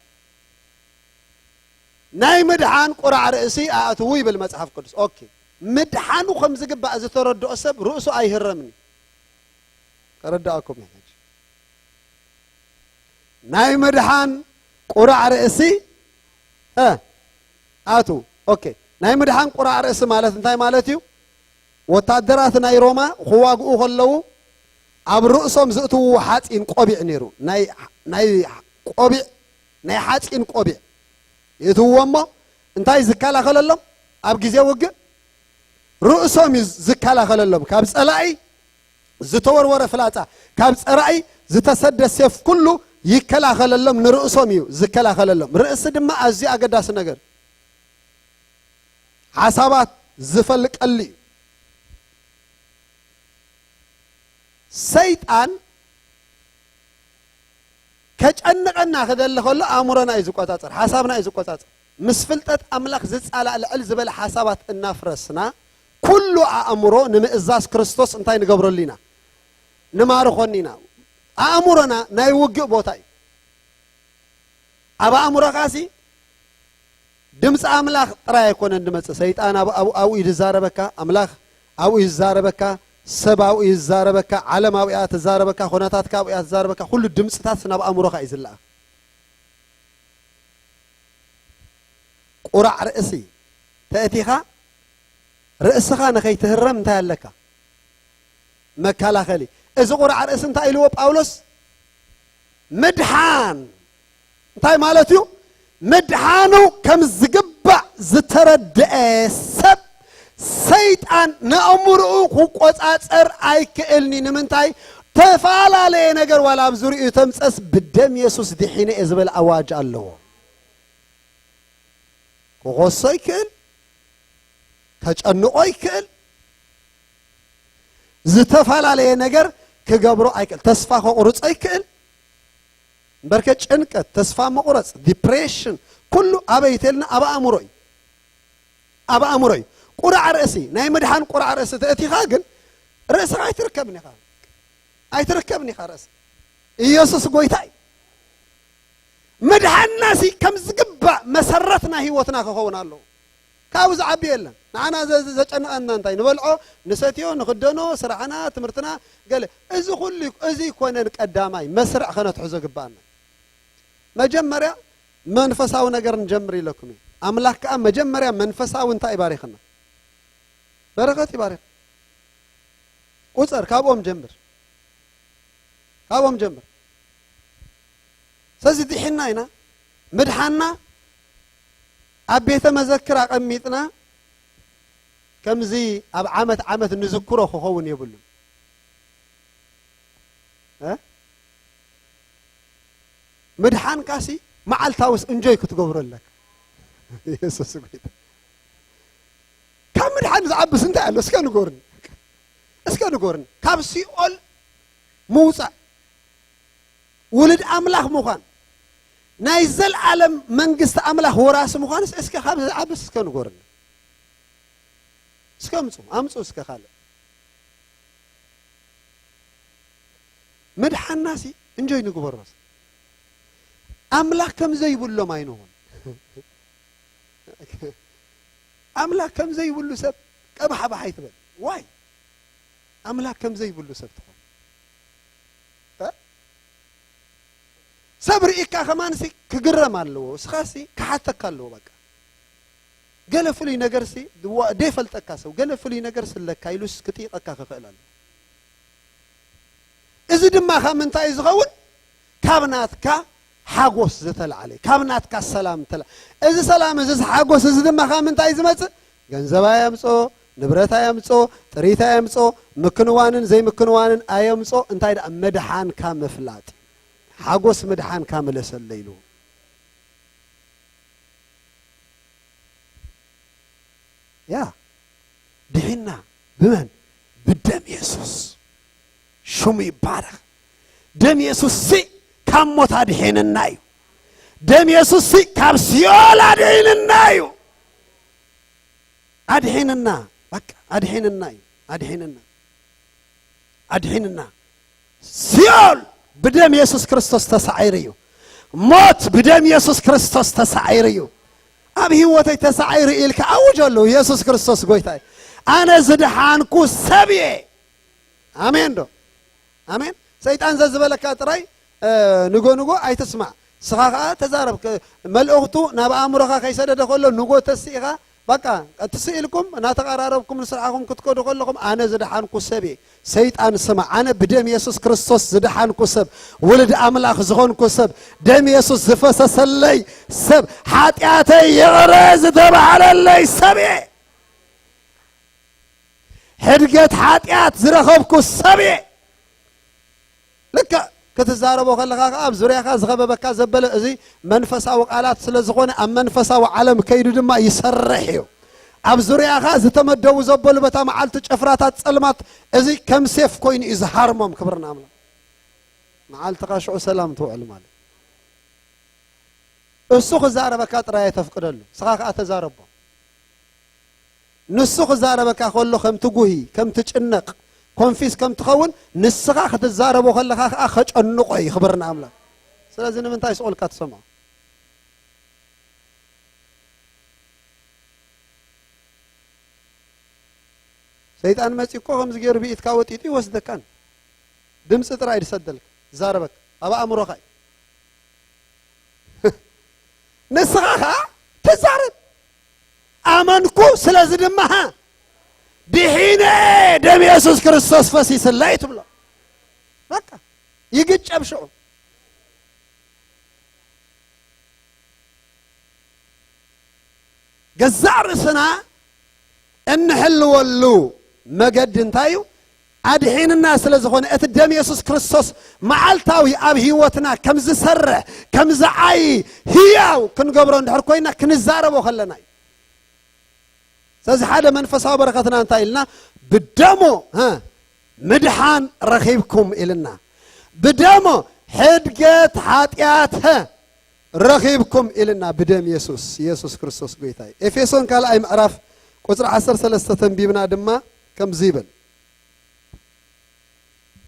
ናይ ምድሓን ቁራዕ ርእሲ ኣእትዉ ይብል መጽሓፍ ቅዱስ። ኦኬ፣ ምድሓኑ ከም ዝግባእ ዝተረድኦ ሰብ ርእሱ ኣይህረምን እዩ። ከረዳእኩም እየ ሕጂ። ናይ ምድሓን ቁራዕ ርእሲ፣ እ፣ ኣቱ። ኦኬ፣ ናይ ምድሓን ቁራዕ ርእሲ ማለት እንታይ ማለት እዩ? ወታደራት ናይ ሮማ ክዋግኡ ከለዉ ኣብ ርእሶም ዝእትውዎ ሓጺን ቆቢዕ ነይሩ። ናይ፣ ናይ ቆቢዕ፣ ናይ ሓጺን ቆቢዕ ይእትውዎ እሞ እንታይ ዝከላኸለሎም? ኣብ ግዜ ውግእ ርእሶም እዩ ዝከላኸለሎም። ካብ ጸላኢ ዝተወርወረ ፍላጻ፣ ካብ ጸላኢ ዝተሰደ ሴፍ ኩሉ ይከላኸለሎም፣ ንርእሶም እዩ ዝከላኸለሎም። ርእሲ ድማ ኣዝዩ ኣገዳሲ ነገር፣ ሓሳባት ዝፈልቀሉ እዩ። ሰይጣን ከጨንቐና ክደሊ ከሎ ኣእምሮና እዩ ዝቆጻጸር፣ ሓሳብና እዩ ዝቆጻጸር። ምስ ፍልጠት ኣምላኽ ዝጻላእ ልዕል ዝበለ ሓሳባት እናፍረስና፣ ኩሉ ኣእምሮ ንምእዛዝ ክርስቶስ እንታይ ንገብረሉ ኢና? ንማርኾኒ ኢና። ኣእምሮና ናይ ውግእ ቦታ እዩ። ኣብ ኣእምሮኻሲ ድምፂ ኣምላኽ ጥራይ ኣይኮነን ድመፅእ። ሰይጣን ኣብ-፣ ኣብ-፣ ኣብኡ እዩ ዝዛረበካ፣ ኣምላኽ ኣብኡ እዩ ዝዛረበካ፣ ሰብ ኣብኡ እዩ ዝዛረበካ፣ ዓለም ኣብኡ እያ ትዛረበካ፣ ኩነታትካ ኣብኡ እያ ትዛረበካ። ኩሉ ድምፅታት ናብ ኣእምሮኻ እዩ ዝለኣኽ። ቁራዕ ርእሲ ተእቲኻ ርእስኻ ንኸይትህረም እንታይ ኣለካ? መከላኸሊ። እዚ ቁራዕ ርእሲ እንታይ ኢልዎ ጳውሎስ? ምድሓን። እንታይ ማለት እዩ? ምድሓኑ ከም ዝግባእ ዝተረድአ ሰብ ሰይጣን ንኣእምሮኡ ክቆጻጸር ኣይክእልኒ። ንምንታይ? ተፈላለየ ነገር ዋላ ኣብ ዙርያኡ ተምጸስ ብደም የሱስ ድሒነ እየ ዝበል ኣዋጅ ኣለዎ። ክኾሶ ይክእል፣ ከጨንቆ ይክእል፣ ዝተፈላለየ ነገር ክገብሮ ኣይክእል፣ ተስፋ ከቑርጾ ይክእል። እምበርከ ጭንቀት፣ ተስፋ ምቑረጽ፣ ዲፕሬሽን፣ ኩሉ ኣበይ ተልና? ኣብ ኣእምሮ እዩ። ኣብ ኣእምሮ እዩ። ቁራዕ ርእሲ፣ ናይ ምድሓን ቁራዕ ርእሲ ተእቲኻ ግን ርእስኻ ኣይትርከብን ኢኻ። ኣይትርከብን ኢኻ ርእሲ። ኢየሱስ ጎይታ እዩ። ምድሓንናሲ ከም ዝግባእ መሰረት ናይ ህይወትና ክኸውን ኣለዎ። ካብኡ ዝዓቢ የለን። ንዓና ዘ-፣ ዘ-፣ ዘጨንቐና እንታይ? ንበልዖ፣ ንሰትዮ፣ ንኽደኖ፣ ስራሕና፣ ትምህርትና፣ ገለ። እዚ ኩሉ፣ እዚ ይኮነን ቀዳማይ መስርዕ ከነትሕዞ ግባኣና። መጀመርያ መንፈሳዊ ነገር ንጀምር ኢለኩም እየ። ኣምላኽ ከኣ መጀመርያ መንፈሳዊ እንታይ ይባርኽና? በረኸት ይባርኽ። ቁጸር፣ ካብኦም ጀምር። ካብኦም ጀምር። ስለዚ ድሒና ኢና። ምድሓና ኣብ ቤተ መዘክር ኣቐሚጥና ከምዚ ኣብ ዓመት ዓመት ንዝክሮ ክኸውን የብሉን። እ? ምድሓንካሲ መዓልታውስ እንጆይ ክትገብሮ ኣለካ። የሱስ ጎይታ። ካብ ምድሓን ዝዓብስ እንታይ ኣሎ? እስከ ንገሩኒ። እስከ ንገሩኒ። ካብ ሲኦል ምውጻእ፣ ውሉድ ኣምላኽ ምዃን፣ ናይ ዘልኣለም መንግስቲ ኣምላኽ ወራሲ ምዃንስ እስከ ካብ ዝዓብስ እስከ ንገሩኒ። እስከ ኣምጹ፣ ኣምጹ እስከ ካልእ። ምድሓናሲ እንጆይ ንግበሮስ። ኣምላኽ ከም ዘይብሎም ኣይንኹን። ኣምላኽ ከም ዘይብሉ ሰብ ቀባሕባሕ ኣይትበል። ዋይ? ኣምላኽ ከም ዘይብሉ ሰብ ትኾን። እ? ሰብ ርኢካ ከማንሲ ክግረም ኣለዎ። እስኻሲ ክሓተካ ኣለዎ። በቃ፣ ገለ ፍሉይ ነገርሲ፣ ዋ-፣ ዘይፈልጠካ ሰብ፣ ገለ ፍሉይ ነገርሲ ኣለካ ኢሉስ ክጥይቐካ ክኽእል ኣለዎ። እዚ ድማ ካብ ምንታይ እዩ ዝኸውን? ካብ ናትካ ሓጎስ ዝተላዕለ፣ ካብ ናትካ ሰላም ተላ-፣ እዚ ሰላም እዚ፣ እዚ ሓጎስ እዚ ድማ ካብ ምንታይ እዩ ዝመጽእ? ገንዘብ ኣየምጾ፣ ንብረት ኣየምጾ፣ ጥሪት ኣየምጾ፣ ምክንዋንን ዘይምክንዋንን ኣየምጾ። እንታይ ደኣ? ምድሓንካ ምፍላጥ። ሓጎስ ምድሓንካ ምለሰለይ ኢሉ። ያ ድሒና ብመን? ብደም የሱስ። ሽሙ ይባረኽ። ደም የሱስ ሲ ካብ ሞት ኣድሒንና እዩ። ደም የሱስ ሲ ካብ ሲኦል ኣድሒንና እዩ። ኣድሒንና፣ በቃ ኣድሒንና እዩ። ኣድሒንና፣ ኣድሒንና። ሲኦል ብደም የሱስ ክርስቶስ ተሳዒሩ እዩ። ሞት ብደም የሱስ ክርስቶስ ተሳዒሩ እዩ። ኣብ ህይወተይ ተሳዒሩ ኢልካ ኣውጀሉ። የሱስ ክርስቶስ ጎይታ እዩ። ኣነ ዝደሓንኩ ሰብ እየ። ኣሜን ዶ? ኣሜን። ሰይጣን ዘዝበለካ ጥራይ፣ እ፣ ንጎ ንጎ ኣይትስማዕ። ስኻ ኸኣ ተዛረብ። ከ-፣ መልእኽቱ ናብ ኣእምሮኻ ከይሰደደ ከሎ ንጎ ተስኢኻ፣ በቃ፣ ትስኢልኩም እናተቐራረብኩም ንስርዓኹም ክትከዱ ከለኹም፣ ኣነ ዝደሓንኩ ሰብ እየ። ሰይጣን ስማዕ፣ ኣነ ብደም የሱስ ክርስቶስ ዝደሓንኩ ሰብ፣ ውሉድ ኣምላኽ ዝኾንኩ ሰብ፣ ደም የሱስ ዝፈሰሰለይ ሰብ፣ ሓጢኣተይ ይቕረ ዝተባህለለይ ሰብ እየ። ሕድገት ሓጢኣት ዝረኸብኩ ሰብ እየ። ልክዕ ክትዛረቦ ከለኻ ኸዓ ኣብ ዙርያኻ ዝኸበበካ ዘበለ እዚ መንፈሳዊ ቃላት ስለ ዝኾነ ኣብ መንፈሳዊ ዓለም ከይዱ ድማ ይሰርሕ እዩ። ኣብ ዙርያኻ ዝተመደቡ ዘበሉ በታ መዓልቲ ጭፍራታት ጸልማት እዚ ከም ሴፍ ኮይኑ እዩ ዝሃርሞም። ክብሪ ንኣምላኽ። መዓልትኻ ሽዑ ሰላም ትውዕል ማለት። እሱ ክዛረበካ ጥራይ ኣየተፍቅደሉ፣ ንስኻ ኸዓ ተዛረቦ። ንሱ ክዛረበካ ከሎ ከም ትጉሂ፣ ከም ትጭነቕ፣ ኮንፊዝ ከም ትኸውን፣ ንስኻ ክትዛረቦ ከለኻ ኸዓ ከጨንቖ እዩ። ክብሪ ንኣምላኽ። ስለዚ ንምንታይ ስቕ ኢልካ ትሰምዖ? ሰይጣን መጺኡ እኮ ከምዚ ገይሩ ብኢድካ ወጢጡ ይወስደካን። ድምጺ ጥራይ ድሰደልካ፣ ዝዛረበካ ኣብ ኣእምሮኻ እዩ። ንስኻ ኸዓ ትዛረብ። ኣመንኩ፣ ስለዚ ድማ፣ ሃ፣ ድሒነ፣ ደም የሱስ ክርስቶስ ፈሲስለይ ትብሎ። በቃ፣ ይግጨብ ሽዑ። ገዛእ ርእስና እንሕልወሉ መገዲ እንታይ እዩ? ኣድሒንና ስለ ዝኾነ፣ እቲ ደም የሱስ ክርስቶስ መዓልታዊ ኣብ ህይወትና ከም ዝሰርሕ፣ ከም ዝዓዪ፣ ህያው ክንገብሮ እንድሕር ኮይና፣ ክንዛረቦ ከለና እዩ። ስለዚ ሓደ መንፈሳዊ በረኸትና እንታይ ኢልና? ብደሙ፣ ሀ፣ ምድሓን ረኺብኩም ኢልና። ብደሙ ሕድገት ሓጢኣት፣ ሀ፣ ረኺብኩም ኢልና ብደም የሱስ፣ የሱስ ክርስቶስ ጎይታ እዩ። ኤፌሶን ካልኣይ ምዕራፍ ቁጽሪ ዓሰርተ ሰለስተ ተንቢብና ድማ ከምዚ ይብል።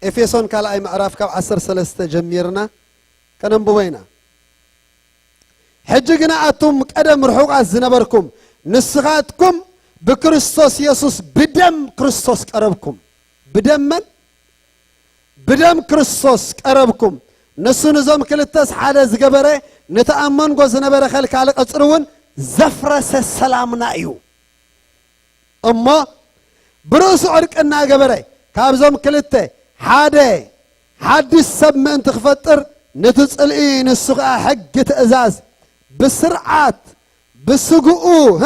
ኤፌሶን ካልኣይ ምዕራፍ ካብ ዓሰርተ ሰለስተ ጀሚርና ከነንብቦ ኢና። ሕጂ ግና ኣቱም ቀደም ርሑቓት ዝነበርኩም፣ ንስኻትኩም ብክርስቶስ የሱስ ብደም ክርስቶስ ቀረብኩም። ብደም መን? ብደም ክርስቶስ ቀረብኩም። ንሱ ንዞም ክልተስ ሓደ ዝገበረ፣ ነቲ ኣብ መንጎ ዝነበረ ከልካሊ ቀጽሪ እውን ዘፍረሰ ሰላምና እዩ። እሞ ብርእሱ ዕርቂ እናገበረ፣ ካብዞም ክልተ ሓደ ሓድሽ ሰብ ምእንቲ ክፈጥር፣ ነቲ ጽልኢ፣ ንሱ ኸኣ ሕጊ ትእዛዝ ብስርዓት ብስግኡ፣ ህ፣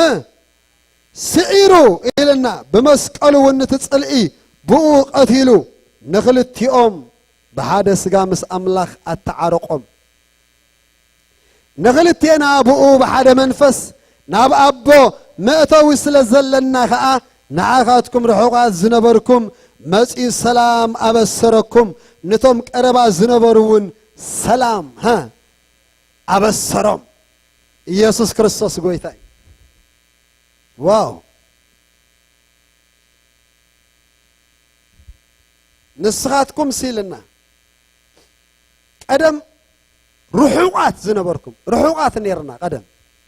ስዒሩ ኢልና፣ ብመስቀሉ እውን ነቲ ጽልኢ ብኡ ቀቲሉ፣ ንኽልቲኦም ብሓደ ስጋ ምስ ኣምላኽ ኣተዓረቖም። ንኽልቴና ብኡ ብሓደ መንፈስ ናብ ኣቦ መእተዊ ስለ ዘለና ኸኣ፣ ንዓኻትኩም ርሑቓት ዝነበርኩም መጺኡ ሰላም ኣበሰረኩም፣ ነቶም ቀረባ ዝነበሩ እውን ሰላም፣ ሃ፣ ኣበሰሮም። ኢየሱስ ክርስቶስ ጐይታ እዩ። ዋው! ንስኻትኩም ሲልና ቀደም ርሑቓት ዝነበርኩም፣ ርሑቓት ኔርና ቀደም።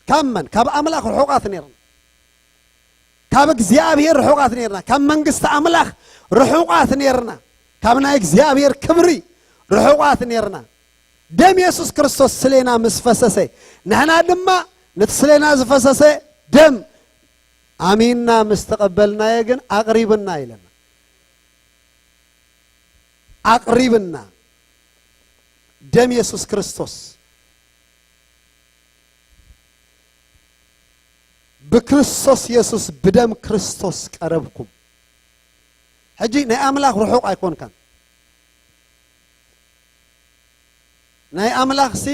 ካብ መን? ካብ ኣምላኽ ርሑቓት ኔርና። ካብ እግዚኣብሔር ርሑቓት ኔርና። ካብ መንግስቲ ኣምላኽ ርሑቓት ኔርና። ካብ ናይ እግዚኣብሔር ክብሪ ርሑቓት ኔርና። ደም የሱስ ክርስቶስ ስሌና ምስ ፈሰሰ፣ ንሕና ድማ ነቲ ስሌና ዝፈሰሰ ደም ኣሚንና ምስ ተቐበልናዮ ግን ኣቕሪብና ኢለና። ኣቕሪብና። ደም የሱስ ክርስቶስ፣ ብክርስቶስ የሱስ፣ ብደም ክርስቶስ ቀረብኩም። ሕጂ ናይ ኣምላኽ ርሑቕ ኣይኮንካን። ናይ ኣምላኽሲ፣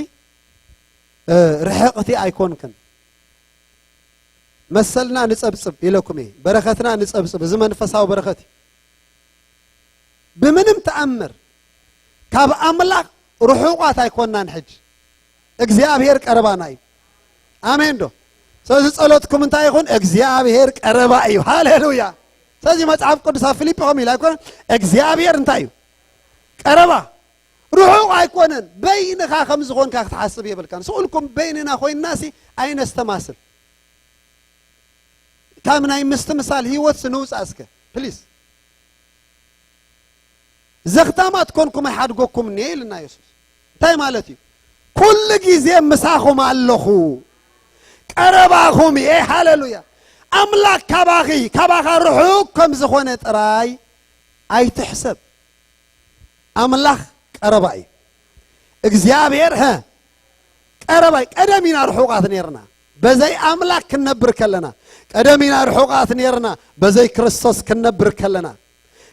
እ፣ ርሕቕቲ ኣይኮንክን። መሰልና ንጸብጽብ ኢለኩም እየ። በረኸትና ንጸብጽብ። እዚ መንፈሳዊ በረኸት እዩ። ብምንም ተኣምር ካብ ኣምላኽ ርሑቓት ኣይኮንናን። ሕጂ እግዚኣብሔር ቀረባና እዩ። ኣሜን ዶ? ስለዚ ጸሎትኩም እንታይ ይኹን? እግዚኣብሔር ቀረባ እዩ። ሃሌሉያ። ስለዚ መጽሓፍ ቅዱስ ኣብ ፊልጲ ከምኡ ኢሉ ኣይኮነን? እግዚኣብሔር እንታይ እዩ? ቀረባ። ርሑቕ ኣይኮነን። በይንኻ ከም ዝኾንካ ክትሓስብ የብልካን። ስቕ ኢልኩም በይንና ኮይንናሲ ኣይነስተማስል። ካብ ናይ ምስትምሳል ህይወትሲ ንውጻእ እስከ፣ ፕሊስ። ዘኽታማት ኮንኩም ኣይሓድገኩምን እየ ኢልና የሱስ። እንታይ ማለት እዩ? ኩሉ ግዜ ምሳኹም ኣለኹ፣ ቀረባኹም እየ። ሃሌሉያ። ኣምላኽ ካባኺ፣ ካባኻ ርሑቕ ከም ዝኾነ ጥራይ ኣይትሕሰብ። ኣምላኽ ቀረባ እዩ። እግዚኣብሔር፣ ሀ፣ ቀረባ እዩ። ቀደም ኢና ርሑቓት ኔርና፣ በዘይ ኣምላኽ ክንነብር ከለና። ቀደም ኢና ርሑቓት ኔርና፣ በዘይ ክርስቶስ ክንነብር ከለና።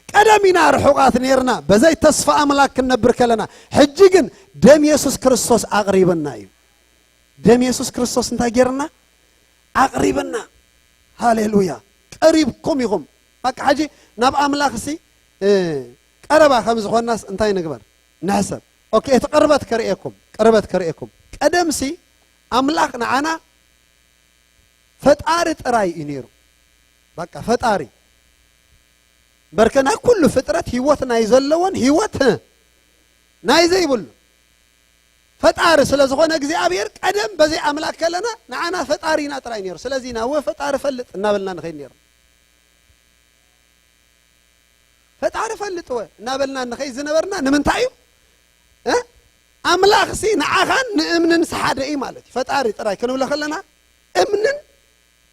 ቀደም ኢና ርሑቓት ኔርና፣ በዘይ ተስፋ ኣምላኽ ክንነብር ከለና። ሕጂ ግን ደም የሱስ ክርስቶስ ኣቕሪብና እዩ። ደም የሱስ ክርስቶስ እንታይ ጌርና? ኣቕሪብና። ሃሌሉያ። ቀሪብኩም ኢኹም። በቃ፣ ሕጂ ናብ ኣምላኽሲ፣ እ፣ ቀረባ ከም ዝኾንናስ እንታይ ንግበር? ንሕሰብ። ኦኬ፣ እቲ ቅርበት ከርእየኩም፣ ቅርበት ከርእየኩም። ቀደምሲ ኣምላኽ ንዓና ፈጣሪ ጥራይ እዩ ነይሩ። በቃ፣ ፈጣሪ። በርከ ናይ ኩሉ ፍጥረት ህይወት ናይ ዘለዎን ህይወት ናይ ዘይብሉ ፈጣሪ ስለ ዝኾነ እግዚኣብሔር ቀደም በዘይ ኣምላኽ ከለና ንዓና ፈጣሪና ጥራይ ነይሩ። ስለዚ ኢና "ወ ፈጣሪ ፈልጥ" እናበልና ንኸይድ ነይሩ። "ፈጣሪ ፈልጥ ወ" እናበልና ንኸይድ ዝነበርና ንምንታይ እዩ? እ? ኣምላኽሲ ንዓኻን ንእምንን ሰሓደ እዩ ማለት እዩ። ፈጣሪ ጥራይ ክንብሎ ከለና እምንን፣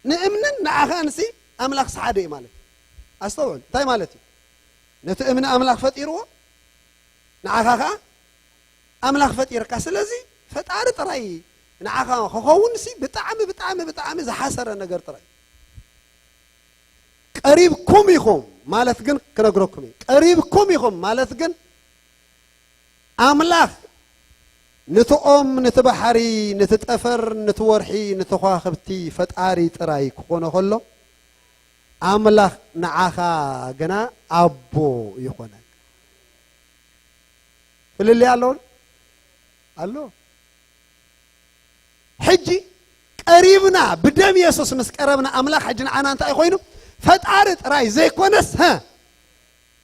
ንእምንን ንዓኻንሲ ኣምላኽሲ ሓደ እዩ ማለት እዩ። ኣስተውዕል፣ እንታይ ማለት እዩ? ነቲ እምኒ ኣምላኽ ፈጢርዎ፣ ንዓኻ ኸኣ ኣምላኽ ፈጢርካ። ስለዚ ፈጣሪ ጥራይ ንዓኻ ክኸውንሲ ብጣዕሚ፣ ብጣዕሚ፣ ብጣዕሚ ዝሓሰረ ነገር ጥራይ። ቀሪብኩም ኢኹም ማለት ግን ክነግረኩም እየ። ቀሪብኩም ኢኹም ማለት ግን ኣምላኽ ነቲ ኦም፣ ነቲ ባሕሪ፣ ነቲ ጠፈር፣ ነቲ ወርሒ፣ ነቲ ከዋኽብቲ ፈጣሪ ጥራይ ክኾኖ ከሎ፣ ኣምላኽ ንዓኻ ግና ኣቦ ይኾነካ። ፍልልይ ኣሎ ኣሎ። ሕጂ ቀሪብና፣ ብደም የሱስ ምስ ቀረብና፣ ኣምላኽ ሕጂ ንዓና እንታይ ኮይኑ? ፈጣሪ ጥራይ ዘይኮነስ፣ ሀ፣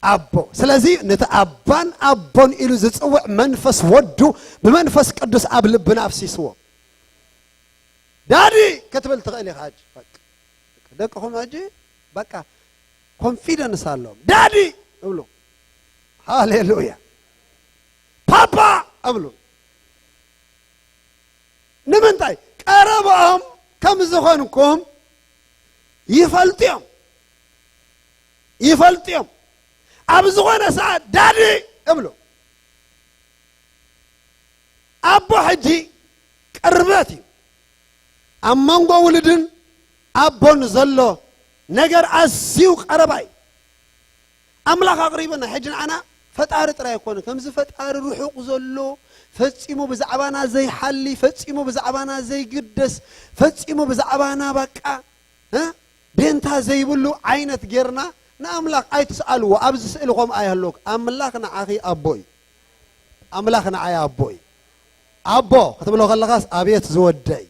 ኣቦ። ስለዚ ነቲ ኣባን ኣቦን ኢሉ ዝጽውዕ መንፈስ ወዱ ብመንፈስ ቅዱስ ኣብ ልብና ኣፍሲስዎ። "ዳዲ" ክትብል ትኽእል ኢኻ ሕጂ። በቃ፣ ደቅኹም ሕጂ በቃ ኮንፊደንስ ኣለዎም። "ዳዲ" እብሉ። ሃሌሉያ። "ፓፓ" እብሉ። ንምንታይ? ቀረብኦም ከም ዝኾንኩም ይፈልጡ እዮም። ይፈልጡ እዮም። ኣብ ዝኾነ ሰዓት "ዳዲ" እብሉ። ኣቦ ሕጂ ቅርበት እዩ። ኣብ መንጎ ውሉድን ኣቦን ዘሎ ነገር ኣዝዩ ቀረባ እዩ። ኣምላኽ ኣቕሪብና። ሕጂ ንዓና ፈጣሪ ጥራይ ኣይኮነ፣ ከምዚ ፈጣሪ ርሑቕ ዘሎ፣ ፈጺሙ ብዛዕባና ዘይሓሊ፣ ፈጺሙ ብዛዕባና ዘይግደስ፣ ፈጺሙ ብዛዕባና በቃ፣ እ፣ ደንታ ዘይብሉ ዓይነት ጌርና ንኣምላኽ ኣይትስኣልዎ። ኣብዚ ስእሊ ከምኡ ኣይህልወክ። ኣምላኽ ንዓኺ ኣቦ እዩ። ኣምላኽ ንዓይ ኣቦ እዩ። ኣቦ ክትብሎ ከለኻስ ኣቤት ዝወደይ፣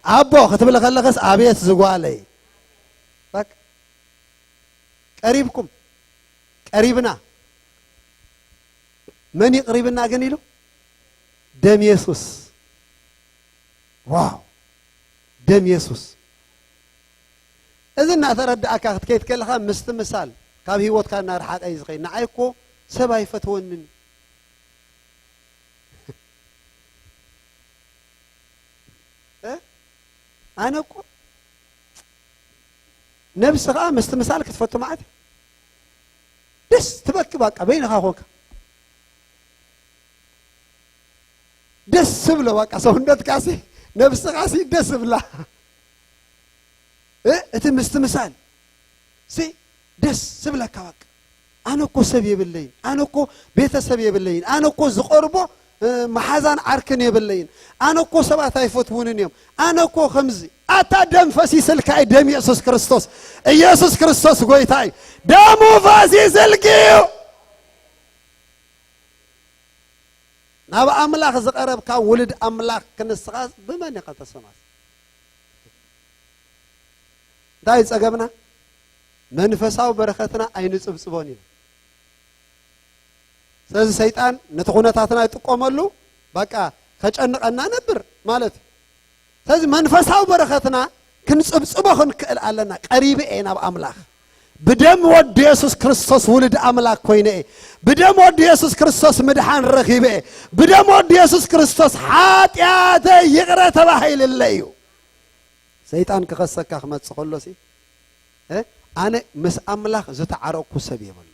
ኣቦ ክትብሎ ከለኻስ ኣቤት ዝጓለይ። በቃ ቀሪብኩም፣ ቀሪብና። መን ይቕሪብና ግን ኢሉ? ደም የሱስ። ዋው! ደም የሱስ። እዚ እናተረዳእካ ክትከይድ ከለኻ፣ ምስትምሳል ካብ ህይወትካ እናረሓቐ እዩ ዝኸይድ። ንዓይ እኮ ሰብ ኣይፈትወንን። እ? ኣነ እኮ ነብስኻ ምስትምሳል ክትፈቱ ማለት እዩ። ደስ ትበኪ፣ በቃ በይንኻ ኮንካ ደስ ትብሎ፣ በቃ ሰውነትካሲ፣ ነብስኻሲ ደስ ብላ። እ፣ እቲ ምስትምሳል ሲ ደስ ዝብለካ፣ በቃ ኣነ እኮ ሰብ የብለይን፣ ኣነ እኮ ቤተሰብ የብለይን፣ ኣነ እኮ ዝቐርቦ፣ እ፣ መሓዛን ዓርክን የብለይን፣ ኣነ እኮ ሰባት ኣይፈትውንን እዮም፣ ኣነ እኮ ከምዚ። ኣታ ደም ፈሲስልካ እዩ፣ ደም ኢየሱስ ክርስቶስ። ኢየሱስ ክርስቶስ ጎይታ እዩ። ደሙ ፈሲስልኪ እዩ። ናብ ኣምላኽ ዝቐረብካ ውሉድ ኣምላኽ ክንስኻ ብመን ኢኻ ተሰማስ? እንታይ እዩ ጸገምና? መንፈሳዊ በረኸትና ኣይንጽብጽቦን ኢና። ስለዚ ሰይጣን ነቲ ኩነታትና ይጥቀመሉ፣ በቃ ከጨንቐና ነብር ማለት እዩ። ስለዚ መንፈሳዊ በረኸትና ክንጽብጽቦ ክንክእል ኣለና። ቀሪበ እየ ናብ ኣምላኽ። ብደም ወዲ የሱስ ክርስቶስ ውሉድ ኣምላኽ ኮይነ እየ። ብደም ወዲ የሱስ ክርስቶስ ምድሓን ረኺበ እየ። ብደም ወዲ የሱስ ክርስቶስ ሓጢኣተይ ይቕረ ተባሂልለ እዩ። ሰይጣን ክኸሰካ ክመጽእ ከሎሲ፣ እ፣ ኣነ ምስ ኣምላኽ ዝተዓረቕኩ ሰብ እየ በሎ።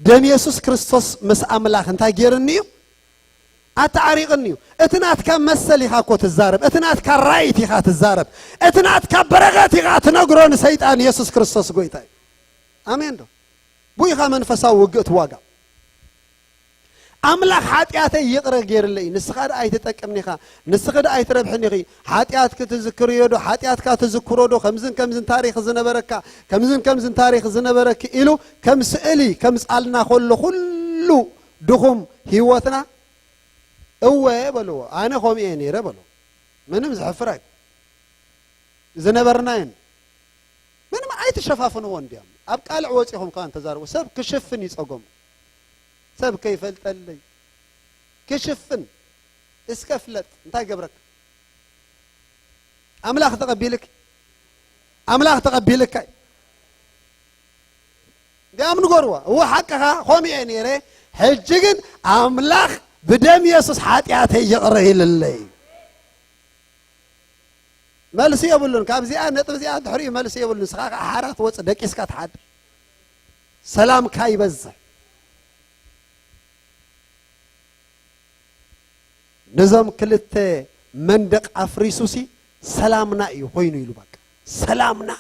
ደም የሱስ ክርስቶስ ምስ ኣምላኽ እንታይ ገይርኒ እዩ? ኣተዓሪቕኒ እዩ። እቲ ናትካ መሰል ኢኻ እኮ ትዛረብ፣ እቲ ናትካ ራይት ኢኻ ትዛረብ፣ እቲ ናትካ በረኸት ኢኻ ትነግሮ ንሰይጣን። የሱስ ክርስቶስ ጎይታ እዩ። ኣሜን ዶ? ብኡ ኢኻ መንፈሳዊ ውግእ ትዋጋእ። ኣምላኽ ሓጢኣተይ ይቕረ ገይርለይ፣ ንስኻ ደኣ ኣይትጠቅምኒ ኢኻ፣ ንስኺ ደኣ ኣይትረብሕኒ ኢኺ። ሓጢኣትኪ ትዝክርዮ ዶ? ሓጢኣትካ ትዝክሮ ዶ? ከምዝን ከምዝን ታሪኽ ዝነበረካ፣ ከምዝን ከምዝን ታሪኽ ዝነበረኪ ኢሉ ከም ስእሊ ከምጽኣልና ከሎ፣ ኩሉ ድኹም ህይወትና፣ እወ በልዎ፣ ኣነ ከምኡ እየ ነይረ በልዎ። ምንም ዘሕፍር ኣይኮን። ዝነበርናዮን ምንም ኣይትሸፋፍንዎ እንዲያም። ኣብ ቃልዕ ወጺኹም ከኣ እንተዛረቡ፣ ሰብ ክሽፍን እዩ ጸገሙ። ሰብ ከይፈልጠለይ ክሽፍን። እስከ ፍለጥ፣ እንታይ ገብረካ? ኣምላኽ ተቐቢልክ፣ ኣምላኽ ተቐቢልካ እዩ። እንዲያም ንገርዎ፣ እወ ሓቅኻ፣ ከምኡ እየ ነይረ፣ ሕጂ ግን ኣምላኽ ብደም የሱስ ሓጢኣተይ ይቕረ ኢልለይ። መልሲ የብሉን። ካብዚኣ ነጥቢ እዚኣ ድሕሪኡ መልሲ የብሉን። ንስኻ ከዓ ሓራ ትወፅእ፣ ደቂስካ ትሓድር። ሰላምካ ይበዝሕ። ነዞም ክልተ መንደቕ ኣፍሪሱሲ ሰላምና እዩ ኮይኑ ኢሉ፣ በቃ ሰላምና።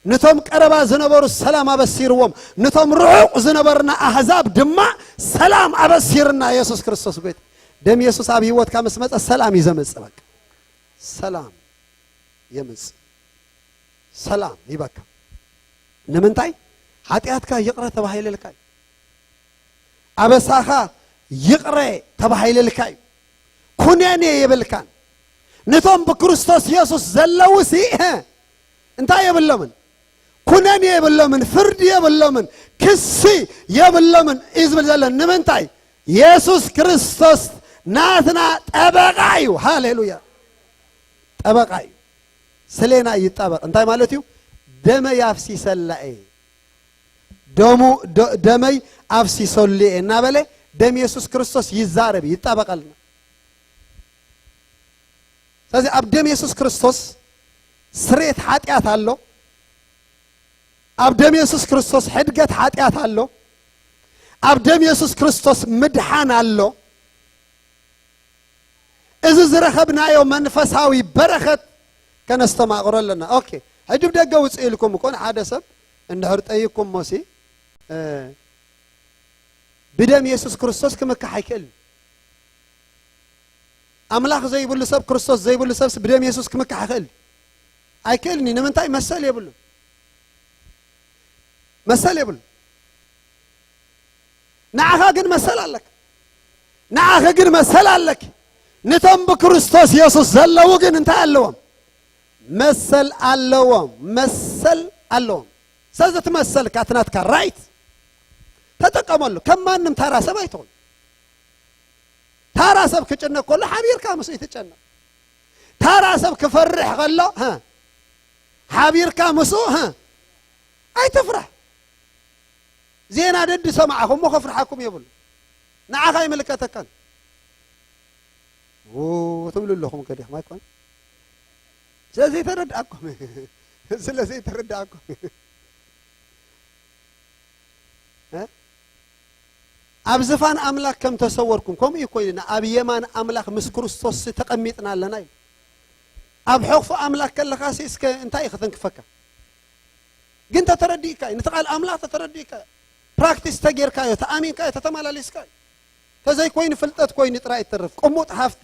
ነቶም ቀረባ ዝነበሩ ሰላም ኣበሲርዎም፣ ነቶም ርሑቕ ዝነበርና ኣህዛብ ድማ ሰላም ኣበሲርና። የሱስ ክርስቶስ ጎይታ። ደም የሱስ ኣብ ህይወትካ ምስ መጸ ሰላም እዩ ዘመጽእ። በቃ ሰላም የምጽእ፣ ሰላም ይበካ። ንምንታይ? ሓጢኣትካ ይቕረ ተባሂልልካ እዩ። ኣበሳኻ ይቕረ ተባሂልልካ እዩ። ኩነኔ የብልካን። ነቶም ብክርስቶስ የሱስ ዘለዉ ሲ እንታይ የብሎምን? ኩነኔ የብሎምን፣ ፍርዲ የብሎምን፣ ክሲ የብሎምን እዩ ዝብል ዘሎ። ንምንታይ? የሱስ ክርስቶስ ናትና ጠበቃ እዩ። ሃሌሉያ! ጠበቃ እዩ። ስሌና ይጣበቅ እንታይ ማለት እዩ? ደመይ ኣፍሲሰላ እየ፣ ደሙ፣ ደ-፣ ደመይ ኣፍሲሰሉ እየ እናበለ ደም የሱስ ክርስቶስ ይዛረብ፣ ይጣበቀልና። ስለዚ ኣብ ደም የሱስ ክርስቶስ ስርየት ሓጢኣት ኣሎ። ኣብ ደም የሱስ ክርስቶስ ሕድገት ሓጢኣት ኣሎ። ኣብ ደም የሱስ ክርስቶስ ምድሓን ኣሎ። እዚ ዝረኸብናዮ መንፈሳዊ በረኸት ከነስተማቕሮ ኣለና። ኦኬ፣ ሕጂ ብደገ ውፅእ ኢልኩም እኮ ንሓደ ሰብ እንድሕር ጠይቅኩም ሞሲ፣ እ፣ ብደም የሱስ ክርስቶስ ክምካሕ ኣይክእልን። ኣምላኽ ዘይብሉ ሰብ፣ ክርስቶስ ዘይብሉ ሰብስ ብደም የሱስ ክምካሕ ይኽእል? ኣይክእልን እዩ። ንምንታይ? መሰል የብሉን። መሰል የብሉን። ንዓኻ ግን መሰል ኣለካ። ንዓኺ ግን መሰል ኣለኪ። ንቶም ብክርስቶስ የሱስ ዘለዉ ግን እንታይ ኣለዎም? መሰል ኣለዎም። መሰል ኣለዎም። ስለዚ እቲ መሰልካ፣ እቲ ናትካ ራይት ተጠቀመሉ። ከም ማንም ታራ ሰብ ኣይትኹን። ታራ ሰብ ክጭነቅ ከሎ ሓቢርካ ምስኡ ይትጨነቅ። ታራ ሰብ ክፈርሕ ከሎ፣ ሀ፣ ሓቢርካ ምስኡ፣ ሀ፣ ኣይትፍራሕ። ዜና ደዲ ሰማዕኹም እሞ ከፍርሓኩም የብሉ። ንዓኻ ኣይምልከተካን። ው ትብሉ ኣለኹም ከዲኹም ኣይኮን? ስለ ዘይተረድኣኩም። ስለ ዘይተረድኣኩም። እ? ኣብ ዝፋን ኣምላኽ ከም ተሰወርኩም፣ ከምኡ እዩ እኮ ኢልና፣ ኣብ የማን ኣምላኽ ምስ ክርስቶስ ተቐሚጥና ኣለና እዩ። ኣብ ሕቕፎ ኣምላኽ ከለኻሲ እስከ እንታይ እዩ ክተንክፈካ? ግን ተተረዲእካ እዩ፣ ነቲ ቃል ኣምላኽ ተተረዲእካ እዩ። ፕራክቲስ ተጌርካዮ፣ ተኣሚንካዮ፣ ተተመላሊስካዮ። ተዘይኮይኑ ፍልጠት ኮይኑ ጥራይ ይተርፍ። ቅሙጥ ሃፍቲ።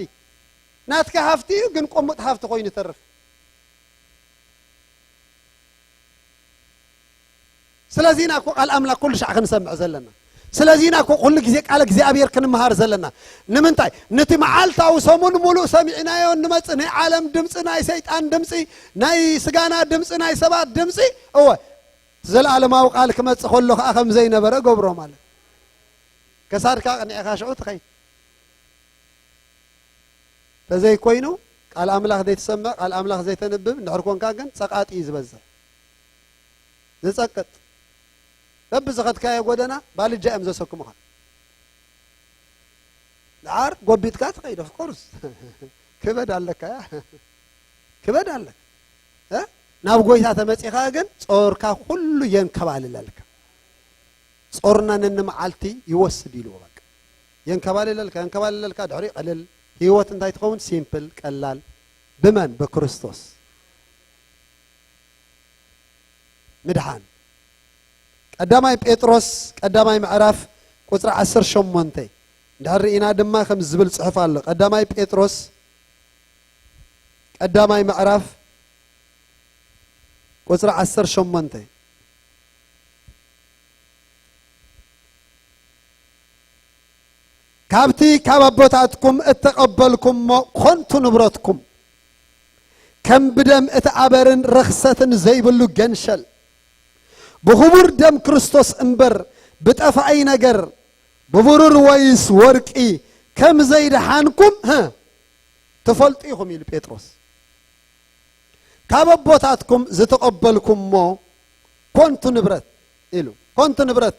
ናትካ ሃፍቲ እዩ፣ ግን ቅሙጥ ሃፍቲ ኮይኑ ይተርፍ። ስለዚ ኢና እኮ ቃል ኣምላኽ ኩሉ ሻዕ ክንሰምዕ ዘለና። ስለዚ ኢና እኮ ኩሉ ግዜ ቃል እግዚኣብሔር ክንመሃር ዘለና። ንምንታይ? ነቲ መዓልታዊ ሰሙን ሙሉእ ሰሚዕናዮ እንመጽእ ናይ ዓለም ድምጺ፣ ናይ ሰይጣን ድምጺ፣ ናይ ስጋና ድምጺ፣ ናይ ሰባት ድምጺ፣ እወ፣ እቲ ዘለኣለማዊ ቃል ክመጽእ ከሎ ከኣ ከም ዘይነበረ ገብሮ ማለት። ከሳድካ ቅኒዕኻ ሽዑ ትኸይድ። ተዘይኮይኑ ቃል ኣምላኽ ዘይትሰምዕ፣ ቃል ኣምላኽ ዘይተንብብ እንድሕር ኮንካ ግን ጸቓጢ እዩ ዝበዝሕ። ዝጸቅጥ። በብዝኸድካዮ ጎደና ባልጃ እዮም ዘሰክሙኻ። ደሓር ጎቢጥካ ትኸይድ፣ ኦፍ ኮርስ። ክበድ ኣለካ፣ ያ። ክበድ ኣለካ። እ? ናብ ጎይታ ተመጺኻ ግን ጾርካ ኩሉ የንከባልለልካ። ጾርና ነንመዓልቲ ይወስድ ኢልዎ፣ በቃ። የንከባልለልካ፣ የንከባልለልካ፣ ድሕሪ ቀልል። ህይወት እንታይ ትኸውን? ሲምፕል፣ ቀላል። ብመን? ብክርስቶስ። ምድሓን። ቀዳማይ ጴጥሮስ፣ ቀዳማይ ምዕራፍ፣ ቁጽሪ ዓሰርተ ሸሞንተ። እንድሕር ርኢና ድማ ከም ዝብል ጽሑፍ ኣሎ። ቀዳማይ ጴጥሮስ፣ ቀዳማይ ምዕራፍ፣ ቁጽሪ ዓሰርተ ሸሞንተ። ካብቲ ካብ ኣቦታትኩም እተቐበልኩሞ ኾንቱ ንብረትኩም፣ ከም ብደም እቲ ኣበርን ረኽሰትን ዘይብሉ ገንሸል፣ ብኽቡር ደም ክርስቶስ እምበር፣ ብጠፋኢ ነገር፣ ብብሩር ወይስ ወርቂ፣ ከም ዘይደሓንኩም፣ ህ፣ ትፈልጡ ኢኹም ኢሉ ጴጥሮስ። ካብ ኣቦታትኩም ዝተቐበልኩሞ ኮንቱ ንብረት ኢሉ። ኮንቱ ንብረት።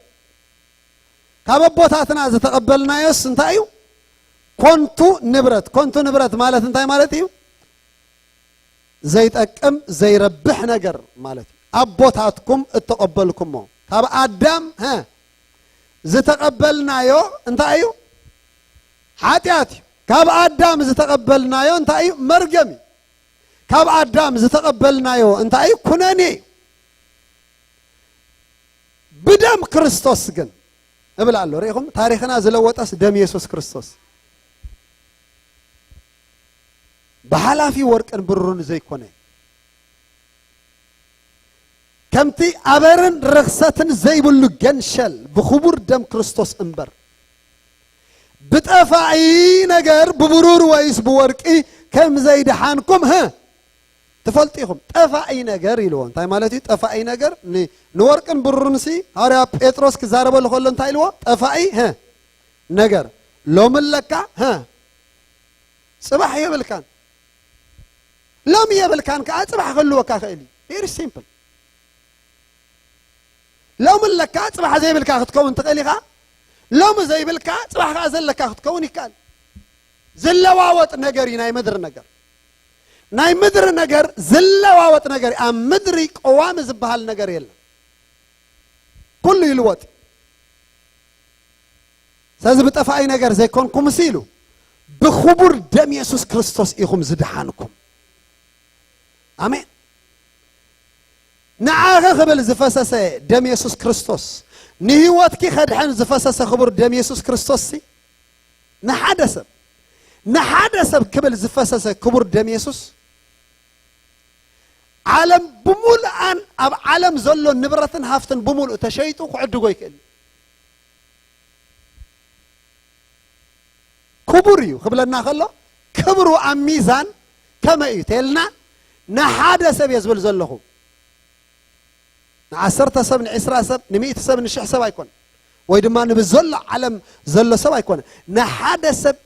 ካብ ኣቦታትና ዝተቐበልናዮስ እንታይ እዩ? ኮንቱ ንብረት። ኮንቱ ንብረት ማለት እንታይ ማለት እዩ? ዘይጠቅም፣ ዘይረብሕ ነገር ማለት እዩ። ኣቦታትኩም እተቐበልኩሞ። ካብ ኣዳም፣ ሀ፣ ዝተቐበልናዮ እንታይ እዩ? ሓጢኣት እዩ። ካብ ኣዳም ዝተቐበልናዮ እንታይ እዩ? መርገም እዩ። ካብ ኣዳም ዝተቐበልናዮ እንታይ እዩ? ኩነኔ እዩ። ብደም ክርስቶስ ግን እብል ኣሎ። ርኢኹም? ታሪኽና ዝለወጠስ ደም የሱስ ክርስቶስ። ብሓላፊ ወርቅን ብሩርን ዘይኮነ፣ ከምቲ ኣበርን ርኽሰትን ዘይብሉ ገንሸል ብኽቡር ደም ክርስቶስ እምበር፣ ብጠፋኢ ነገር፣ ብብሩር ወይስ ብወርቂ፣ ከም ዘይደሓንኩም፣ ህ፣ ትፈልጡ ኢኹም። ጠፋኢ ነገር ኢልዎ። እንታይ ማለት እዩ? ጠፋኢ ነገር ን-፣ ንወርቅን ብሩርንሲ ሃዋርያ ጴጥሮስ ክዛረበሉ ከሎ እንታይ ኢልዎ? ጠፋኢ፣ ህ፣ ነገር። ሎሚ ኣለካ፣ ህ፣ ጽባሕ የብልካን። ሎሚ የብልካን ከኣ ጽባሕ ክህልወካ ክእል እዩ። Very simple። ሎሚ ኣለካ፣ ጽባሕ ዘይብልካ ክትከውን ትኽእል ኢኻ። ሎሚ ዘይብልካ፣ ጽባሕ ከኣ ዘለካ ክትከውን ይከኣል። ዝለዋወጥ ነገር እዩ ናይ ምድሪ ነገር። ናይ ምድሪ ነገር ዝለዋወጥ ነገር እዩ። ኣብ ምድሪ ቀዋሚ ዝበሃል ነገር የለን። ኩሉ ይልወጥ። ስለዚ ብጠፋኢ ነገር ዘይኮንኩምስ ኢሉ፣ ብኽቡር ደም የሱስ ክርስቶስ ኢኹም ዝደሓንኩም። ኣሜን። ንዓኺ ክብል ዝፈሰሰ ደም የሱስ ክርስቶስ፣ ንህይወትኪ ከድሕን ዝፈሰሰ ክቡር ደም የሱስ ክርስቶስ ሲ፣ ንሓደ ሰብ፣ ንሓደ ሰብ ክብል ዝፈሰሰ ክቡር ደም የሱስ፣ ዓለም ብምሉኣን ኣብ ዓለም ዘሎ ንብረትን ሃፍትን ብምሉእ ተሸይጡ ክዕድጎ ይክእል። ክቡር እዩ ክብለና ከሎ፣ ክብሩ ኣብ ሚዛን ከመይ እዩ ተልና፣ ንሓደ ሰብ እየ ዝብል ዘለኹ። ንዓሰርተ ሰብ፣ ንዕስራ ሰብ፣ ንሚእቲ ሰብ፣ ንሽሕ ሰብ ኣይኮነ፣ ወይ ድማ ንብዘሎ ዓለም ዘሎ ሰብ ኣይኮነ። ንሓደ ሰብ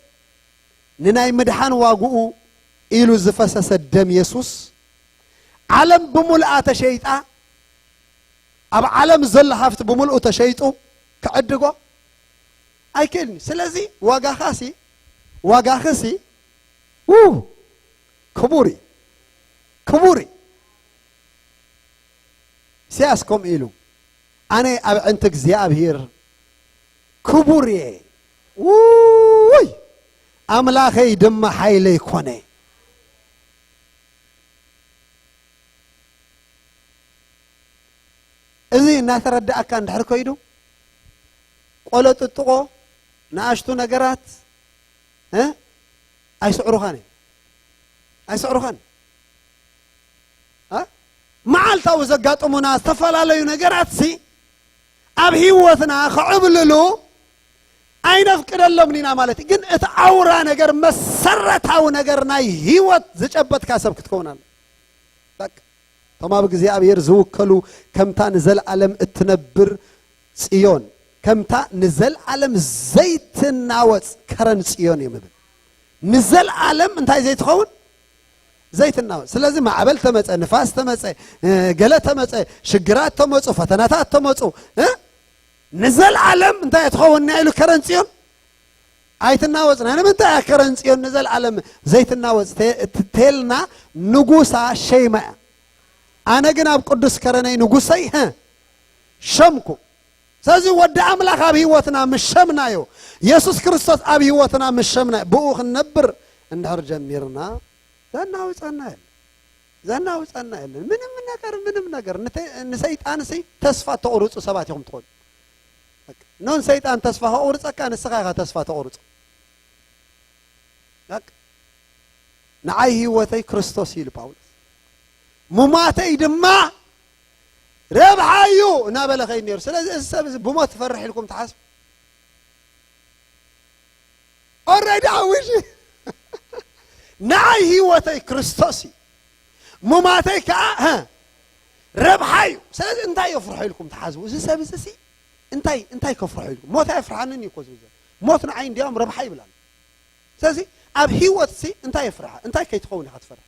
ንናይ ምድሓን ዋግኡ ኢሉ ዝፈሰሰ ደም የሱስ፣ ዓለም ብምልኣ ተሸይጣ፣ ኣብ ዓለም ዘሎ ሃፍቲ ብምልኡ ተሸይጡ ክዕድጎ ኣይክእልን። ስለዚ ዋጋኻሲ፣ ዋጋኽሲ፣ ው፣ ክቡር እዩ፣ ክቡር እዩ። ኢሳያስ ከምኡ ኢሉ፣ ኣነ ኣብ ዕንቲ እግዚኣብሔር ክቡር እየ፣ ውይ፣ ኣምላኸይ ድማ ሓይለይ ኮነ። እዚ እናተረዳእካ እንድሕር ከይዱ፣ ቆሎ ጥጥቆ፣ ንኣሽቱ ነገራት፣ እ? ኣይስዕሩኻን እዮም። ኣይስዕሩኻን። እ? መዓልታዊ ዘጋጥሙና ዝተፈላለዩ ነገራት ሲ፣ ኣብ ህይወትና ክዕብልሉ ኣይነፍቅደሎምን ኢና ማለት እዩ። ግን እቲ ኣውራ ነገር፣ መሰረታዊ ነገር ናይ ህይወት ዝጨበጥካ ሰብ ክትከውን ኣለ። በቃ፣ እቶም ኣብ እግዚኣብሔር ዝውከሉ ከምታ ንዘለዓለም እትነብር ጽዮን፣ ከምታ ንዘለዓለም ዘይትናወጽ ከረን ጽዮን እዮም ይብል። ንዘለዓለም እንታይ ዘይትኸውን? ዘይትናወጽ። ስለዚ ማዕበል ተመጸ፣ ንፋስ ተመጸ፣ እ፣ ገለ ተመጸ፣ ሽግራት ተመጹ፣ ፈተናታት ተመጹ፣ እ፣ ንዘለዓለም እንታይ ትኸውን እያ ኢሉ ከረን ጽዮን? ኣይትናወጽን። ንምንታይ እያ ከረን ጽዮን ንዘለዓለም ዘይትናወጽ ተ-፣ ተ-፣ ተልና? ንጉሳ ሸይማ እያ። ኣነ ግን ኣብ ቅዱስ ከረነይ ንጉሰይ፣ ሀ፣ ሸምኩ። ስለዚ ወዲ ኣምላኽ ኣብ ህይወትና ምስ ሸምናዮ፣ የሱስ ክርስቶስ ኣብ ህይወትና ምስ ሸምናዮ፣ ብኡ ክንነብር እንድሕር ጀሚርና፣ ዘናውጸና የለን። ዘናውጸና የለን። ምንም ነገር፣ ምንም ነገር። ንተ-፣ ንሰይጣንሲ ተስፋ ተቑርጹ ሰባት ኢኹም ትኾኑ። በቃ፣ ኖን ሰይጣን ተስፋ ከቑርጸካ፣ ንስኻ ኢኻ ተስፋ ተቑርጾ። በቃ፣ ንዓይ ህይወተይ ክርስቶስ እዩ ኢሉ ጳውሎስ። ሙማተይ ድማ ረብሓ እዩ እናበለ ኸይድ ነይሩ። ስለዚ እዚ ሰብ እዚ ብሞት ትፈርሕ ኢልኩም ትሓስቡ? ኦልሬዲ ዓዊሽ። ንዓይ ህይወተይ ክርስቶስ እዩ፣ ሙማተይ ከዓ፣ ሀ፣ ረብሓ እዩ። ስለዚ እንታይ የፍርሖ ኢልኩም ትሓስቡ? እዚ ሰብ እዚ ሲ እንታይ፣ እንታይ ከፍርሖ ኢልኩም? ሞት ኣየፍርሓንን እዩ እኮ ዝብል ዘሎ። ሞት ንዓይ እንዲያውም ረብሓ ይብል ኣሎ። ስለዚ ኣብ ህይወት ሲ እንታይ የፍርሓ? እንታይ ከይትኸውን ኢኻ ትፈርሕ?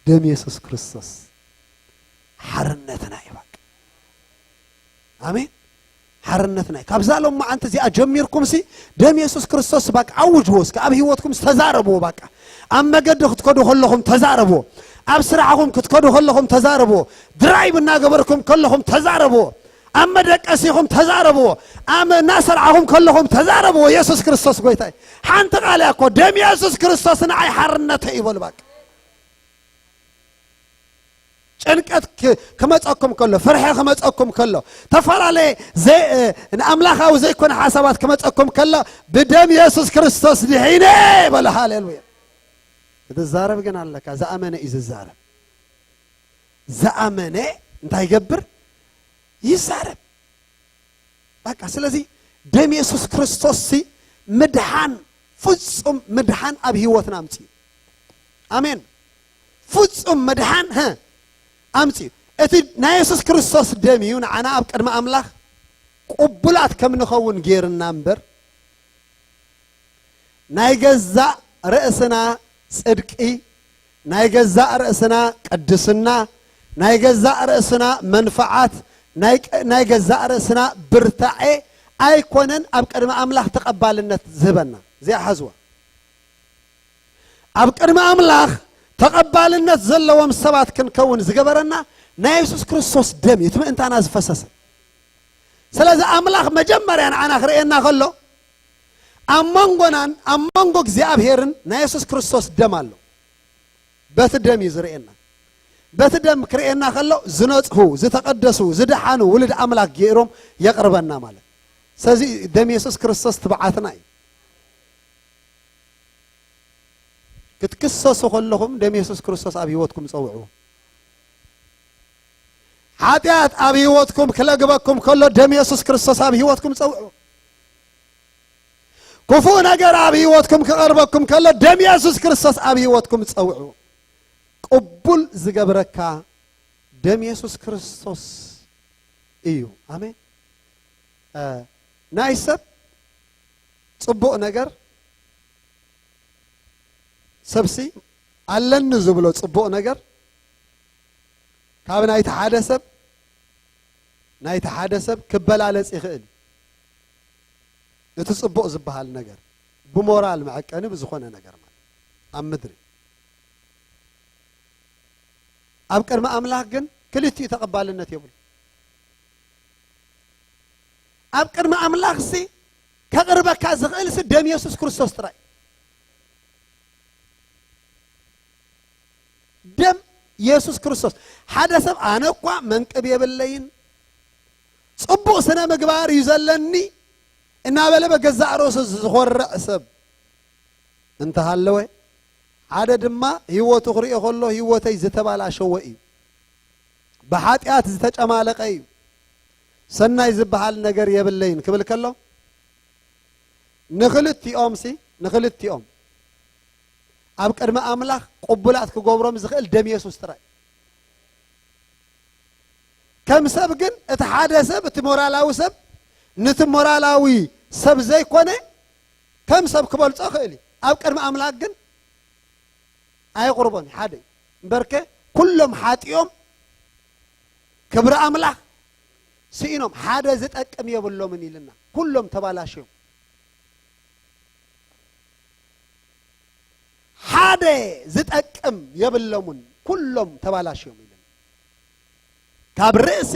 ደም የሱስ ክርስቶስ ሓርነትና እዩ። በቃ፣ ኣሜን። ሓርነትና እዩ። ካብዛ ሎማዓንቲ እዚኣ ጀሚርኩም ሲ ደም የሱስ ክርስቶስ በቃ ኣውጅዎ እስከ። ኣብ ህይወትኩም ተዛረብዎ። በቃ፣ ኣብ መገዲ ክትከዱ ከለኹም ተዛረብዎ። ኣብ ስራሕኹም ክትከዱ ከለኹም ተዛረብዎ። ድራይቭ እናገበርኩም ከለኹም ተዛረብዎ። ኣብ መደቀሲኹም ተዛረብዎ። ኣብ እናሰርዓኹም ከለኹም ተዛረብዎ። የሱስ ክርስቶስ ጎይታ እዩ። ሓንቲ ቃል እያ እኮ፣ ደም የሱስ ክርስቶስ ንዓይ ሓርነተይ እዩ በሉ። በቃ፣ ጭንቀት ክ-፣ ክመጸኩም ከሎ፣ ፍርሒ ክመጸኩም ከሎ፣ ተፈላለየ ዘይ-፣ እ፣ ንኣምላኻዊ ዘይኮነ ሓሳባት ክመጸኩም ከሎ፣ ብደም የሱስ ክርስቶስ ድሒነ በሉ። ሃሌሉያ። ዝዛረብ ግን ኣለካ፣ ዝኣመነ እዩ ዝዛረብ። ዝኣመነ እንታይ ይገብር? ይዛረብ። በቃ፣ ስለዚ ደም የሱስ ክርስቶስ ሲ ምድሓን፣ ፍጹም ምድሓን ኣብ ህይወትና ኣምጽኡ። ኣሜን። ፍጹም ምድሓን፣ ሀ፣ ኣምጽኡ። እቲ ናይ የሱስ ክርስቶስ ደም እዩ ንዓና ኣብ ቅድሚ ኣምላኽ ቅቡላት ከም ንኸውን ገይርና እምበር፣ ናይ ገዛእ ርእስና ጽድቂ፣ ናይ ገዛእ ርእስና ቅድስና፣ ናይ ገዛእ ርእስና መንፍዓት፣ ናይ ቀ-፣ ናይ ገዛእ ርእስና ብርታዔ ኣይኮነን ኣብ ቅድሚ ኣምላኽ ተቐባልነት ዝህበና። እዚኣ ሓዝዋ። ኣብ ቅድሚ ኣምላኽ ተቐባልነት ዘለዎም ሰባት ክንከውን ዝገበረና ናይ የሱስ ክርስቶስ ደም እዩ፣ እቲ ምእንታና ዝፈሰሰ። ስለዚ ኣምላኽ መጀመርያ ንዓና ክርእየና ከሎ ኣብ መንጎናን ኣብ መንጎ እግዚኣብሄርን ናይ የሱስ ክርስቶስ ደም ኣሎ። በቲ ደም እዩ ዝርእየና። በቲ ደም ክርእየና ከሎ ዝነጽሁ፣ ዝተቐደሱ፣ ዝደሓኑ ውሉድ ኣምላኽ ገይሮም የቕርበና ማለት። ስለዚ ደም የሱስ ክርስቶስ ትብዓትና እዩ። ክትክሰሱ ከለኹም ደም የሱስ ክርስቶስ ኣብ ህይወትኩም ጸውዕዎ። ሓጢኣት ኣብ ህይወትኩም ክለግበኩም ከሎ ደም የሱስ ክርስቶስ ኣብ ህይወትኩም ጸውዕዎ። ክፉእ ነገር ኣብ ህይወትኩም ክቐርበኩም ከሎ ደም የሱስ ክርስቶስ ኣብ ህይወትኩም ጸውዕዎ። ቅቡል ዝገብረካ ደም የሱስ ክርስቶስ እዩ። ኣሜን። እ፣ ናይ ሰብ ጽቡቕ ነገር ሰብሲ ኣለኒ ዝብሎ ጽቡቕ ነገር ካብ ናይቲ ሓደ ሰብ ናይቲ ሓደ ሰብ ክበላለጽ ይኽእል እዩ። እቲ ጽቡቕ ዝበሃል ነገር ብሞራል መዐቀኒ ብዝኾነ ነገር ማለት ኣብ ምድሪ ኣብ ቅድሚ ኣምላኽ ግን ክልቲኡ ተቐባልነት የብሉ። ኣብ ቅድሚ ኣምላኽሲ ከቕርበካ ዝኽእልሲ ደም የሱስ ክርስቶስ ጥራይ። ደም የሱስ ክርስቶስ። ሓደ ሰብ ኣነ እኳ መንቅብ የብለይን፣ ጽቡቕ ስነ ምግባር እዩ ዘለኒ እናበለ በገዛእ ርእሱ ዝኾርዕ ሰብ እንተሃለወ፣ ሓደ ድማ ህይወቱ ክርእዮ ከሎ ህይወተይ ዝተባላሸወ እዩ፣ ብሓጢኣት ዝተጨማለቐ እዩ፣ ሰናይ ዝበሃል ነገር የብለይን ክብል ከሎ፣ ንኽልቲኦም ሲ፣ ንኽልቲኦም ኣብ ቅድሚ ኣምላኽ ቅቡላት ክገብሮም ዝኽእል ደም የሱስ ጥራይ። ከም ሰብ ግን እቲ ሓደ ሰብ፣ እቲ ሞራላዊ ሰብ፣ ነቲ ሞራላዊ ሰብ ዘይኮነ ከም ሰብ ክበልጾ ይኽእል እዩ። ኣብ ቅድሚ ኣምላኽ ግን ኣየቕርቦን እዩ፣ ሓደ እዩ። እምበርከ ኩሎም ሓጢኦም ክብሪ ኣምላኽ ስኢኖም ሓደ ዝጠቅም የብሎምን ኢልና። ኩሎም ተባላሽዮም። ሓደ ዝጠቅም የብሎምን፣ ኩሎም ተባላሽዮም ኢልና። ካብ ርእሲ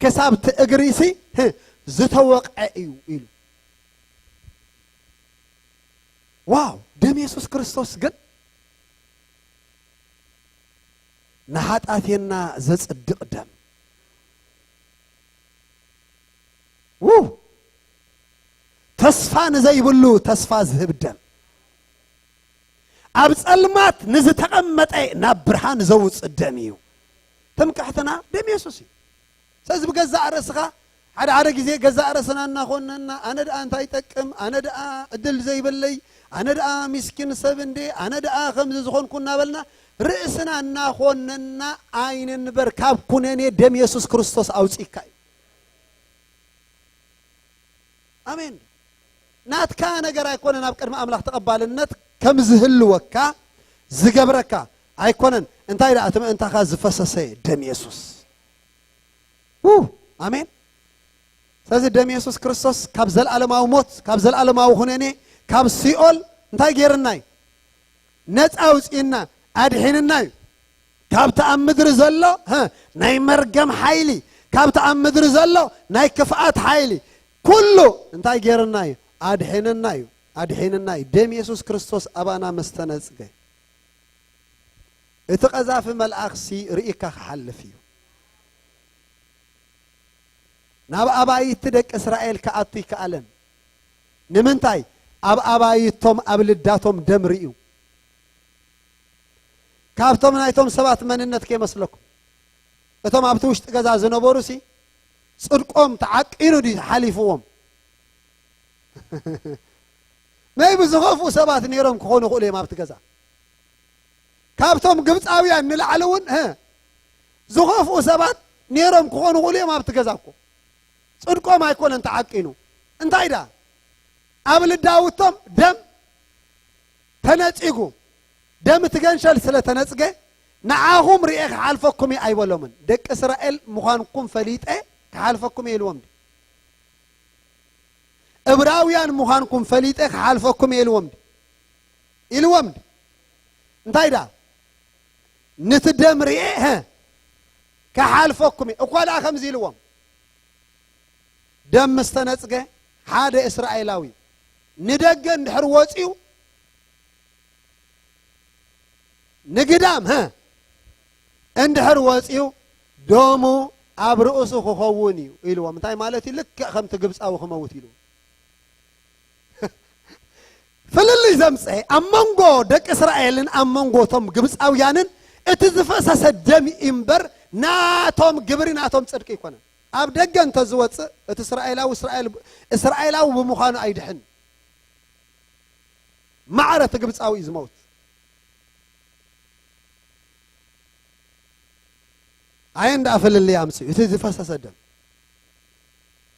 ክሳብ እቲ እግሪ ሲ፣ ህ፣ ዝተወቕዐ እዩ ኢሉ። ዋው! ደም የሱስ ክርስቶስ ግን ንሓጢኣቴና ዘጽድቕ ደም። ው! ተስፋ ንዘይብሉ ተስፋ ዝህብ ደም። ኣብ ጸልማት ንዝተቐመጠ ናብ ብርሃን ዘውጽእ ደም እዩ። ትምክሕትና ደም የሱስ እዩ። ስለዚ ብገዛእ ርእስኻ ሓደ ሓደ ግዜ ገዛእ ርእስና እናኾነና፣ ኣነ ደኣ እንታይ ይጠቅም፣ ኣነ ደኣ ዕድል ዘይብለይ፣ ኣነ ደኣ ሚስኪን ሰብ እንዴ፣ ኣነ ደኣ ከምዚ ዝኾንኩ እናበልና ርእስና እናኾነና ኣይንንበር። ካብ ኩነኔ ደም የሱስ ክርስቶስ ኣውጺእካ እዩ። ኣሜን። ናትካ ነገር ኣይኮነን ኣብ ቅድሚ ኣምላኽ ተቐባልነት ከም ዝህልወካ ዝገብረካ ኣይኮነን። እንታይ ደኣ እቲ ምእንታኻ ዝፈሰሰ ደም የሱስ። ው፣ ኣሜን። ስለዚ ደም የሱስ ክርስቶስ ካብ ዘለኣለማዊ ሞት፣ ካብ ዘለኣለማዊ ኩነኔ፣ ካብ ሲኦል እንታይ ገይርና እዩ? ነፃ ኣውፅእና፣ ኣድሒንና እዩ። ካብቲ ኣብ ምድሪ ዘሎ፣ ሀ፣ ናይ መርገም ሓይሊ፣ ካብቲ ኣብ ምድሪ ዘሎ ናይ ክፍኣት ሓይሊ፣ ኩሉ እንታይ ገይርና እዩ? ኣድሒንና እዩ፣ ኣድሒንና እዩ። ደም የሱስ ክርስቶስ ኣባና ምስ ተነጽገ፣ እቲ ቀዛፊ መልኣኽሲ ርኢካ ክሓልፍ እዩ። ናብ ኣባይቲ ደቂ እስራኤል ክኣቱ ይከኣለን። ንምንታይ? ኣብ ኣባይቶም፣ ኣብ ልዳቶም ደም ርእዩ። ካብቶም ናይቶም ሰባት መንነት ከይመስለኩም። እቶም ኣብቲ ውሽጢ ገዛ ዝነበሩሲ ጽድቆም ተዓቂኑ ድዩ ሓሊፍዎም? መይቢ ዝኸፍኡ ሰባት ነይሮም ክኾኑ ይኽእሉ እዮም ኣብቲ ገዛ። ካብቶም ግብፃውያን ንላዕሊ እውን፣ እ፣ ዝኸፍኡ ሰባት ነይሮም ክኾኑ ይኽእሉ እዮም ኣብቲ ገዛ እኮ። ጽድቆም ኣይኮነን ተዓቂኑ። እንታይ ደኣ? ኣብ ልዳውቶም ደም ተነጺጉ። ደም እቲ ገንሸል ስለ ተነጽገ፣ ንዓኹም ርኤ ክሓልፈኩም እየ ኣይበሎምን። ደቂ እስራኤል ምዃንኩም ፈሊጠ ክሓልፈኩም እየ ኢልዎም ድዩ? እብራውያን ምዃንኩም ፈሊጠ ክሓልፈኩም እየ ኢልዎም ድዩ? ኢልዎም ድዩ? እንታይ ደኣ? ንቲ ደም ርኤ፣ ሀ፣ ክሓልፈኩም እየ። እኳ ደኣ ከምዚ ኢልዎም። ደም ምስ ተነጽገ፣ ሓደ እስራኤላዊ ንደገ እንድሕር ወጺኡ፣ ንግዳም፣ ሀ፣ እንድሕር ወጺኡ፣ ደሙ ኣብ ርእሱ ክኸውን እዩ ኢልዎም። እንታይ ማለት እዩ? ልክዕ ከምቲ ግብጻዊ ክመውት ኢልዎም። ፍልልይ ዘምጽአ ኣብ መንጎ ደቂ እስራኤልን ኣብ መንጎ እቶም ግብጻውያንን እቲ ዝፈሰሰ ደም እዩ እምበር፣ ናቶም ግብሪ፣ ናቶም ጽድቂ ኣይኮነን። ኣብ ደገ እንተ ዝወጽእ፣ እቲ እስራኤላዊ፣ እስራኤል-፣ እስራኤላዊ ብምዃኑ ኣይድሕን። ማዕረ እቲ ግብጻዊ እዩ ዝመውት። ኣየ እንዳ ፍልልይ ኣምጽኡ፣ እቲ ዝፈሰሰ ደም።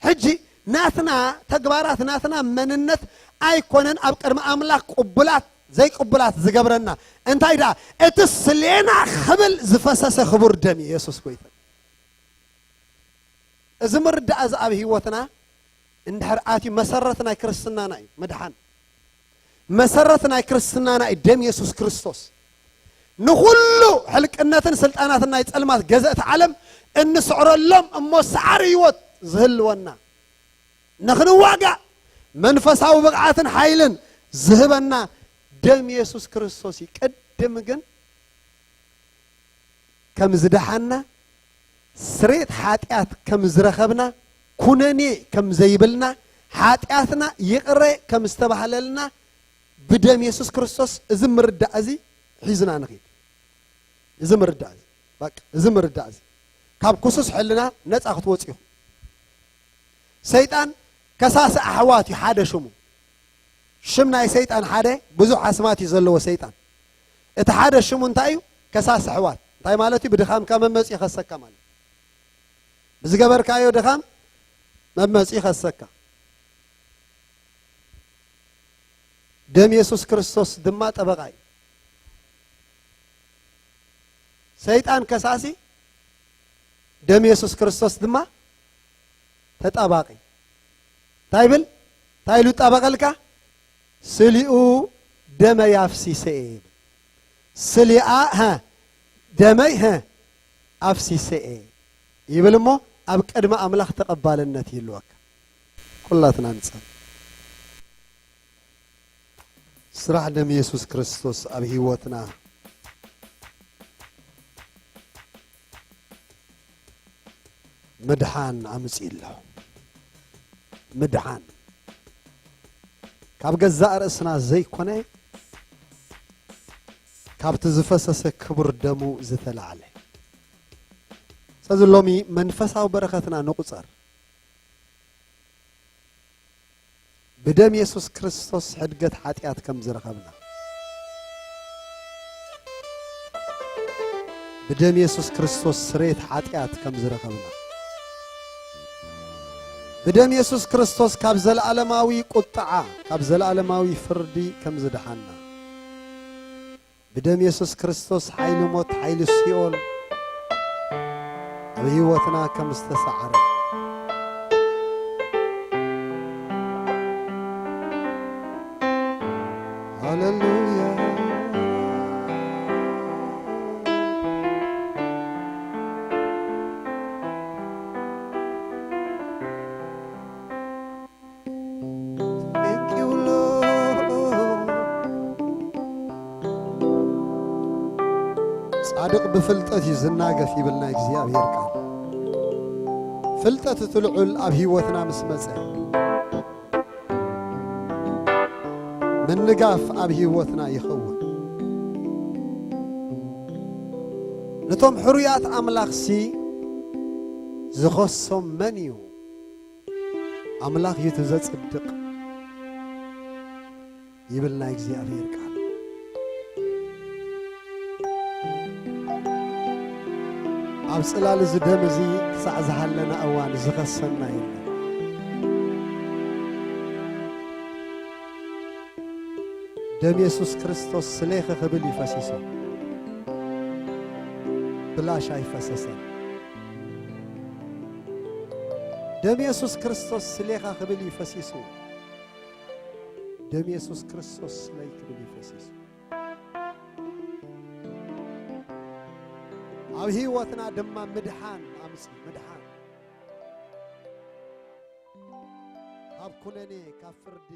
ሕጂ ናትና ተግባራት፣ ናትና መንነት ኣይኮነን ኣብ ቅድሚ ኣምላኽ ቅቡላት ዘይቅቡላት ዝገብረና። እንታይ ደኣ? እቲ ስሌና ክብል ዝፈሰሰ ክቡር ደም እዩ የሱስ ጎይታ። እዚ ምርዳእ እዚ ኣብ ህይወትና እንድሕር ኣትዩ፣ መሰረት ናይ ክርስትናና እዩ ምድሓን። መሰረት ናይ ክርስትናና እዩ ደም የሱስ ክርስቶስ። ንኹሉ ሕልቅነትን ስልጣናትን ናይ ጸልማት ገዛእቲ ዓለም እንስዕረሎም እሞ ሰዓሪ ህይወት ዝህልወና፣ ንኽንዋጋእ መንፈሳዊ ብቕዓትን ሓይልን ዝህበና ደም የሱስ ክርስቶስ እዩ። ቅድም ግን ከም ዝደሓና፣ ስሬት ሓጢኣት ከም ዝረኸብና፣ ኩነኔ ከም ዘይብልና፣ ሓጢኣትና ይቕረ ከም ዝተባህለልና ብደም የሱስ ክርስቶስ፣ እዚ ምርዳእ እዚ ሒዝና ንኺድ። እዚ ምርዳእ እዚ፣ በቃ፣ እዚ ምርዳእ እዚ ካብ ክሱስ ሕልና ነጻ ክትወጹ ኢኹም። ሰይጣን ከሳሲ ኣሕዋት እዩ ሓደ ሽሙ። ሽም ናይ ሰይጣን ሓደ፣ ብዙሕ ኣስማት እዩ ዘለዎ ሰይጣን። እቲ ሓደ ሽሙ እንታይ እዩ? ከሳሲ ኣሕዋት። እንታይ ማለት እዩ? ብድኻምካ መመጺኡ ይኸሰካ ማለት እዩ። ብዝገበርካዮ ድኻም መመጺኡ ይኸሰካ። ደም የሱስ ክርስቶስ ድማ ጠበቓ እዩ። ሰይጣን ከሳሲ፣ ደም የሱስ ክርስቶስ ድማ ተጣባቒ። እንታይ ይብል? እንታይ ኢሉ ይጣበቐልካ? ስሊኡ ደመይ ኣፍሲሰ እየ ይብል። ስሊኣ፣ ሀ፣ ደመይ፣ ሀ፣ ኣፍሲሰ እየ ይብል እሞ፣ ኣብ ቅድሚ ኣምላኽ ተቐባልነት ይህልወካ። ኩላትና ንጸሊ። ስራሕ ደም የሱስ ክርስቶስ ኣብ ህይወትና ምድሓን ኣምጺኡ ኣሎ። ምድሓን ካብ ገዛእ ርእስና ዘይኮነ፣ ካብቲ ዝፈሰሰ ክቡር ደሙ ዝተላዕለ። ስለዚ ሎሚ መንፈሳዊ በረኸትና ንቑጸር። ብደም የሱስ ክርስቶስ ሕድገት ሓጢኣት ከም ዝረኸብና፣ ብደም የሱስ ክርስቶስ ስሬት ሓጢኣት ከም ዝረኸብና፣ ብደም የሱስ ክርስቶስ ካብ ዘለኣለማዊ ቁጥዓ፣ ካብ ዘለኣለማዊ ፍርዲ ከም ዝደሓና፣ ብደም የሱስ ክርስቶስ ሓይሊ ሞት፣ ሓይሊ ሲኦል ኣብ ህይወትና ከም ዝተሰዓረ። ሃሌሉያ። Thank you, Lord. ጻድቕ ብፍልጠት እዩ ዝናገፍ ይብል ናይ እግዚኣብሔር ቃል። ፍልጠት እቲ ልዑል ኣብ ህይወትና ምስ መጸ፣ ምንጋፍ ኣብ ህይወትና ይኸውን። ነቶም ሕሩያት ኣምላኽሲ ዝኸሶም መን እዩ? ኣምላኽ እዩ እቲ ዘጽድቕ ይብል ናይ እግዚኣብሔር ቃል። ኣብ ጽላል እዚ ደም እዚ ክሳዕ ዝሃለና እዋን ዝኸሰና የለን። ደም የሱስ ክርስቶስ ስሌኺ ክብል እዩ ፈሲሱ። ብላሽ ኣይፈሰሰን። ደም የሱስ ክርስቶስ ስሌኻ ክብል እዩ ፈሲሱ። ደም የሱስ ክርስቶስ ስለይ ክብል እዩ ፈሲሱ። ኣብ ህይወትና ድማ ምድሓን ኣምጽእ፣ ምድሓን። ኣብ ኩነኔ ካብ ፍርዲ